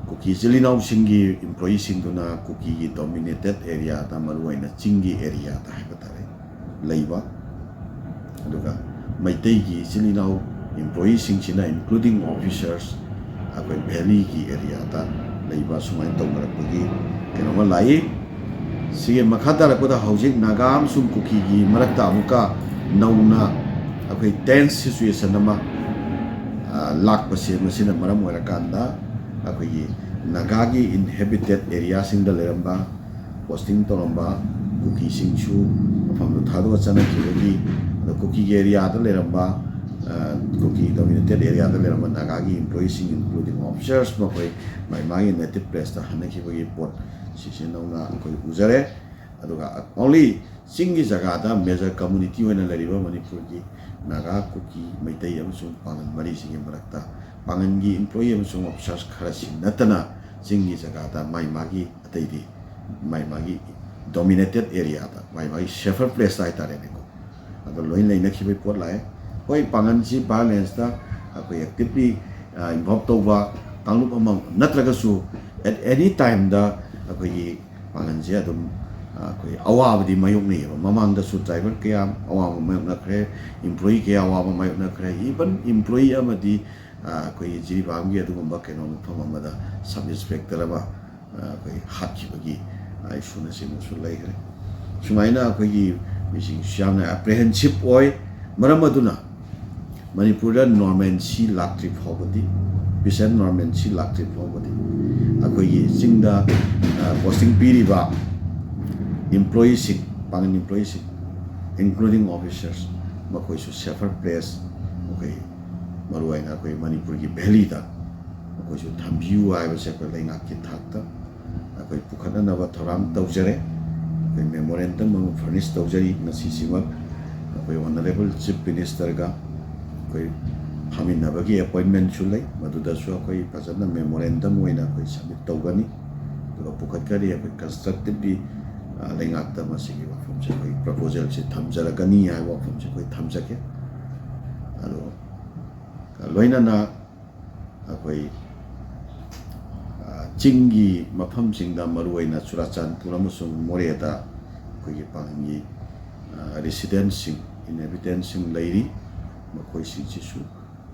ꯀꯨꯀꯤ ꯏꯆꯤꯜ ꯏꯅꯥꯎꯁꯤꯡꯒꯤ ꯏꯝꯄ꯭ꯂꯣꯌꯤꯁꯤꯡꯗꯨꯅ ꯀꯨꯀꯤꯒꯤ ꯗꯣꯃꯤꯅꯦꯇꯦꯠ ꯑꯦꯔꯤꯌꯥꯗ, ꯃꯔꯨꯑꯣꯏꯅ ꯆꯤꯡꯒꯤ ꯑꯦꯔꯤꯌꯥꯗ ꯍꯥꯏꯕ ꯇꯥꯔꯦ, ꯂꯩꯕ, ꯑꯗꯨꯒ ꯃꯩꯇꯩꯒꯤ ꯏꯆꯤꯜ ꯏꯅꯥꯎ ꯏꯝꯄ꯭ꯂꯣꯌꯤꯁꯤꯡꯁꯤꯅ, including officers, ꯑꯩꯈꯣꯏ ꯚꯦꯂꯤꯒꯤ ꯑꯦꯔꯤꯌꯥꯗ ꯂꯩꯕ, ꯁꯨꯃꯥꯏꯅ ꯇꯧꯅꯔꯛꯄꯒꯤ ꯀꯩꯅꯣꯝꯃ ꯂꯥꯛꯏ꯫ ꯁꯤꯒꯤ ꯃꯈꯥ ꯇꯥꯔꯛꯄꯗ ꯍꯧꯖꯤꯛ ꯅꯥꯒꯥ ꯑꯃꯁꯨꯡ ꯀꯨꯀꯤꯒꯤ ꯃꯔꯛꯇ ꯑꯃꯨꯛꯀ ꯅꯧꯅ ꯑꯩꯈꯣꯏ ꯇꯦꯟꯁ ꯁꯤꯆꯨꯌꯦꯁꯟ ꯑꯃ, ꯑ, ꯂꯥꯛꯄꯁꯦ, ꯃꯁꯤꯅ ꯃꯔꯝ ꯑꯣꯏꯔꯀꯥꯟꯗ ꯑꯩꯈꯣꯏꯒꯤ ꯅꯥꯒꯥꯒꯤ ꯏꯟꯍꯦꯕꯤꯇꯦꯠ ꯑꯦꯔꯤꯌꯥꯁꯤꯡꯗ ꯂꯩꯔꯝꯕ, ꯄꯣꯁꯇꯤꯡ ꯇꯧꯔꯝꯕ ꯀꯨꯀꯤꯁꯤꯡꯁꯨ ꯃꯐꯝꯗꯨ ꯊꯥꯗꯣꯛꯑ ꯆꯠꯅꯈꯤꯕꯒꯤ, ꯑꯗꯣ ꯀꯨꯀꯤꯒꯤ ꯑꯦꯔꯤꯌꯥꯗ ꯂꯩꯔꯝꯕ, ꯑ, ꯀꯨꯀꯤ ꯗꯣꯃꯤꯅꯦꯇꯦꯠ ꯑꯦꯔꯤꯌꯥꯗ ꯂꯩꯔꯝꯕ ꯅꯥꯒꯥꯒꯤ ꯏꯝꯄ꯭ꯂꯣꯌꯤꯁꯤꯡ, including officers, ꯃꯈꯣꯏ ꯃꯥꯒꯤ ꯃꯥꯒꯤ ꯅꯦꯇꯤꯚ ꯄ꯭ꯂꯦꯁꯇ ꯍꯟꯅꯈꯤꯕꯒꯤ ꯄꯣꯠ ꯁꯤꯁꯦ ꯅꯧꯅ ꯑꯩꯈꯣꯏ ꯎꯖꯔꯦ꯫ ꯑꯗꯨꯒ only ꯆꯤꯡꯒꯤ ꯖꯒꯥꯗ ꯃꯦꯖꯔ ꯀꯝꯃꯨꯅꯤꯇꯤ ꯑꯣꯏꯅ ꯂꯩꯔꯤꯕ ꯃꯅꯤꯄꯨꯔꯒꯤ ꯅꯥꯒꯥ, ꯀꯨꯀꯤ, ꯃꯩꯇꯩ ꯑꯃꯁꯨꯡ ꯄꯥꯉꯟ ꯃꯔꯤꯁꯤꯒꯤ ꯃꯔꯛꯇ ꯄꯥꯉꯟꯒꯤ ꯏꯝꯄ꯭ꯂꯣꯌꯤ ꯑꯃꯁꯨꯡ ꯑꯣꯐꯤꯁꯥꯔꯁ ꯈꯔꯁꯤ ꯅꯠꯇꯅ ꯆꯤꯡꯒꯤ ꯖꯒꯥꯗ ꯃꯥꯏ ꯃꯥꯒꯤ, ꯑꯇꯩꯗꯤ ꯃꯥꯏ ꯃꯥꯒꯤ ꯗꯣꯃꯤꯅꯦꯇꯦꯠ ꯑꯦꯔꯤꯌꯥꯗ, ꯃꯥꯏ ꯃꯥꯒꯤ ꯁꯦꯐꯔ ꯄ꯭ꯂꯦꯁꯇ ꯍꯥꯏꯇꯥꯔꯦꯅꯦꯀꯣ, ꯑꯗꯣ ꯂꯣꯏꯅ ꯂꯩꯅꯈꯤꯕꯒꯤ ꯄꯣꯠ ꯂꯥꯛꯑꯦ꯫ ꯍꯣꯏ, ꯄꯥꯉꯟꯁꯤ ꯚꯥꯏꯑꯣꯂꯦꯟꯁꯇ ꯑꯩꯈꯣꯏ ꯑꯦꯛꯇꯤꯚꯂꯤ ꯏꯟꯚꯣꯜꯕ ꯇꯧꯕ ꯀꯥꯡꯂꯨꯞ ꯑꯃ ꯅꯠꯇ꯭ꯔꯒꯁꯨ, at any timeꯗ ꯑꯩꯈꯣꯏꯒꯤ ꯄꯥꯡꯒꯜꯁꯦ ꯑꯗꯨꯝ, ꯑ, ꯑꯩꯈꯣꯏ ꯑꯋꯥꯕꯗꯤ ꯃꯥꯌꯣꯛꯅꯩꯌꯦꯕ꯫ ꯃꯃꯥꯡꯗꯁꯨ ꯗ꯭ꯔꯥꯏꯚꯔ ꯀꯌꯥ ꯑꯋꯥꯕ ꯃꯥꯌꯣꯛꯅꯈ꯭ꯔꯦ, ꯏꯝꯄ꯭ꯂꯣꯌꯤ ꯀꯌꯥ ꯑꯋꯥꯕ ꯃꯥꯌꯣꯛꯅꯈ꯭ꯔꯦ꯫ Even ꯏꯝꯄ꯭ꯂꯣꯌꯤ ꯑꯃꯗꯤ, ꯑ, ꯑꯩꯈꯣꯏꯒꯤ ꯖꯤꯔꯤꯕꯥꯝꯒꯤ ꯑꯗꯨꯒꯨꯝꯕ ꯀꯩꯅꯣ ꯃꯐꯝ ꯑꯃꯗ ꯁꯕ ꯏꯟꯁꯄꯦꯛꯇꯔ ꯑꯃ, ꯑ, ꯑꯩꯈꯣꯏ ꯍꯥꯠꯈꯤꯕꯒꯤ, ꯑ, ꯏꯁꯨꯅꯆꯤꯡꯕꯁꯨ ꯂꯩꯈ꯭ꯔꯦ꯫ ꯁꯨꯃꯥꯏꯅ ꯑꯩꯈꯣꯏꯒꯤ ꯃꯤꯁꯤꯡꯁꯨ ꯌꯥꯝꯅ ꯑꯦꯄ꯭ꯔꯤꯍꯦꯟꯁꯤꯞ ꯑꯣꯏ꯫ ꯃꯔꯝ ꯑꯗꯨꯅ ꯃꯅꯤꯄꯨꯔꯗ normalcy ꯂꯥꯛꯇ꯭ꯔꯤ ꯐꯥꯎꯕꯗꯤ, peace and normalcy ꯂꯥꯛꯇ꯭ꯔꯤ ꯐꯥꯎꯕꯗꯤ ꯑꯩꯈꯣꯏꯒꯤ ꯆꯤꯡꯗ ꯄꯣꯁꯇꯤꯡ ꯄꯤꯔꯤꯕ ꯏꯝꯄ꯭ꯂꯣꯌꯤꯁꯤꯡ, ꯄꯥꯡꯒꯜ ꯏꯝꯄ꯭ꯂꯣꯌꯤꯁꯤꯡ, including officers, ꯃꯈꯣꯏꯁꯨ safer place, ꯃꯈꯣꯏ ꯃꯔꯨꯑꯣꯏꯅ ꯑꯩꯈꯣꯏ ꯃꯅꯤꯄꯨꯔꯒꯤ valleyꯗ ꯃꯈꯣꯏꯁꯨ ꯊꯝꯕꯤꯌꯨ ꯍꯥꯏꯕꯁꯦ ꯑꯩꯈꯣꯏ ꯂꯩꯉꯥꯛꯀꯤ ꯊꯥꯛꯇ ꯑꯩꯈꯣꯏ ꯄꯨꯈꯠꯅꯅꯕ ꯊꯧꯔꯥꯡ ꯇꯧꯖꯔꯦ꯫ ꯑꯩꯈꯣꯏ memorandum ꯑꯃ furnish ꯇꯧꯖꯔꯤ ꯉꯁꯤꯁꯤꯃꯛ꯫ ꯑꯩꯈꯣꯏ honourable chief ministerꯒ ꯑꯩꯈꯣꯏ ꯐꯝꯃꯤꯟꯅꯕꯒꯤ appointmentꯁꯨ ꯂꯩ, ꯃꯗꯨꯗꯁꯨ ꯑꯩꯈꯣꯏ ꯐꯖꯅ memorandum ꯑꯣꯏꯅ ꯑꯩꯈꯣꯏ submit ꯇꯧꯒꯅꯤ꯫ ꯑꯗꯨꯒ ꯄꯨꯈꯠꯀꯅꯤ꯫ ꯑꯩꯈꯣꯏ constructively, ꯑ, ꯂꯩꯉꯥꯛꯇ ꯃꯁꯤꯒꯤ ꯋꯥꯐꯝꯁꯦ, ꯑꯩꯈꯣꯏ proposalꯁꯦ ꯊꯝꯖꯔꯛꯀꯅꯤ ꯍꯥꯏꯕ ꯋꯥꯐꯝꯁꯦ ꯑꯩꯈꯣꯏ ꯊꯝꯖꯒꯦ꯫ ꯑꯗꯣ ꯂꯣꯏꯅꯅ ꯑꯩꯈꯣꯏ, ꯑ, ꯆꯤꯡꯒꯤ ꯃꯐꯝꯁꯤꯡꯗ, ꯃꯔꯨꯑꯣꯏꯅ ꯆꯨꯔꯥꯆꯥꯟꯄꯨꯔ ꯑꯃꯁꯨꯡ ꯃꯣꯔꯦꯗ ꯑꯩꯈꯣꯏꯒꯤ ꯄꯥꯡꯒꯜꯒꯤ, ꯑ, residentꯁꯤꯡ, inhabitantꯁꯤꯡ ꯂꯩꯔꯤ꯫ ꯃꯈꯣꯏꯁꯤꯡꯁꯤꯁꯨ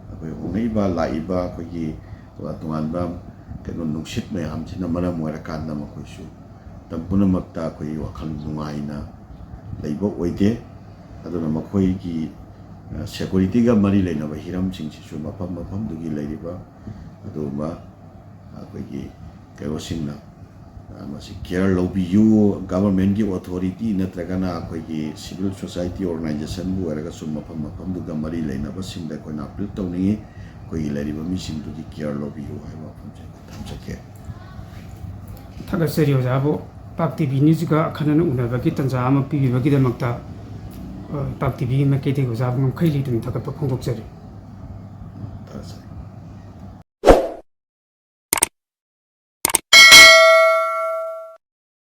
ꯑꯩꯈꯣꯏ ꯍꯣꯡꯂꯛꯏꯕ, ꯂꯥꯛꯏꯕ ꯑꯩꯈꯣꯏꯒꯤ ꯇꯣꯉꯥꯟ ꯇꯣꯉꯥꯟꯕ ꯀꯩꯅꯣ, ꯅꯨꯡꯁꯤꯠ ꯃꯌꯥꯝꯁꯤꯅ ꯃꯔꯝ ꯑꯣꯏꯔꯀꯥꯟꯗ ꯃꯈꯣꯏꯁꯨ ꯃꯇꯝ ꯄꯨꯝꯅꯃꯛꯇ ꯑꯩꯈꯣꯏ ꯋꯥꯈꯜ ꯅꯨꯡꯉꯥꯏꯅ ꯂꯩꯕ ꯑꯣꯏꯗꯦ꯫ ꯑꯗꯨꯅ ꯃꯈꯣꯏꯒꯤ, ꯑ, securityꯒ ꯃꯔꯤ ꯂꯩꯅꯕ ꯍꯤꯔꯝꯁꯤꯡꯁꯤꯁꯨ ꯃꯐꯝ ꯃꯐꯝꯗꯨꯒꯤ ꯂꯩꯔꯤꯕ ꯑꯗꯨꯒꯨꯝꯕ ꯑꯩꯈꯣꯏꯒꯤ ꯀꯩꯅꯣꯁꯤꯡꯅ, ꯑ, ꯃꯁꯤ care ꯂꯧꯕꯤꯌꯨ꯫ Governmentꯀꯤ authority ꯅꯠꯇ꯭ꯔꯒꯅ ꯑꯩꯈꯣꯏꯒꯤ civil society organizationꯕꯨ ꯑꯣꯏꯔꯒꯁꯨ ꯃꯐꯝ ꯃꯐꯝꯗꯨꯒ ꯃꯔꯤ ꯂꯩꯅꯕꯁꯤꯡꯗ ꯑꯩꯈꯣꯏꯅ appeal ꯇꯧꯅꯤꯡꯉꯤ, ꯑꯩꯈꯣꯏꯒꯤ ꯂꯩꯔꯤꯕ ꯃꯤꯁꯤꯡꯗꯨꯒꯤ care ꯂꯧꯕꯤꯌꯨ ꯍꯥꯏꯕ ꯋꯥꯐꯝꯁꯦ ꯑꯩꯈꯣꯏ ꯊꯝꯖꯒꯦ꯫ ꯊꯥꯒꯠꯆꯔꯤ ꯑꯣꯖꯥꯕꯨ ꯏꯄꯥꯛ ꯇꯤ ꯚꯤ ꯅ꯭ꯌꯨꯁꯀ ꯑꯈꯟꯅꯅ ꯎꯅꯕꯒꯤ ꯇꯥꯟꯖꯥ ꯑꯃ ꯄꯤꯕꯤꯕꯒꯤꯗꯃꯛꯇ, ꯑ, ꯏꯄꯥꯛ ꯇꯤ ꯚꯤꯒꯤ ꯃꯥꯏꯀꯩꯗꯒꯤ ꯑꯣꯖꯥꯕꯨ ꯉꯝꯈꯩ ꯂꯩꯇꯅ ꯊꯥꯒꯠꯄ ꯐꯣꯡꯗꯣꯛꯆꯔꯤ꯫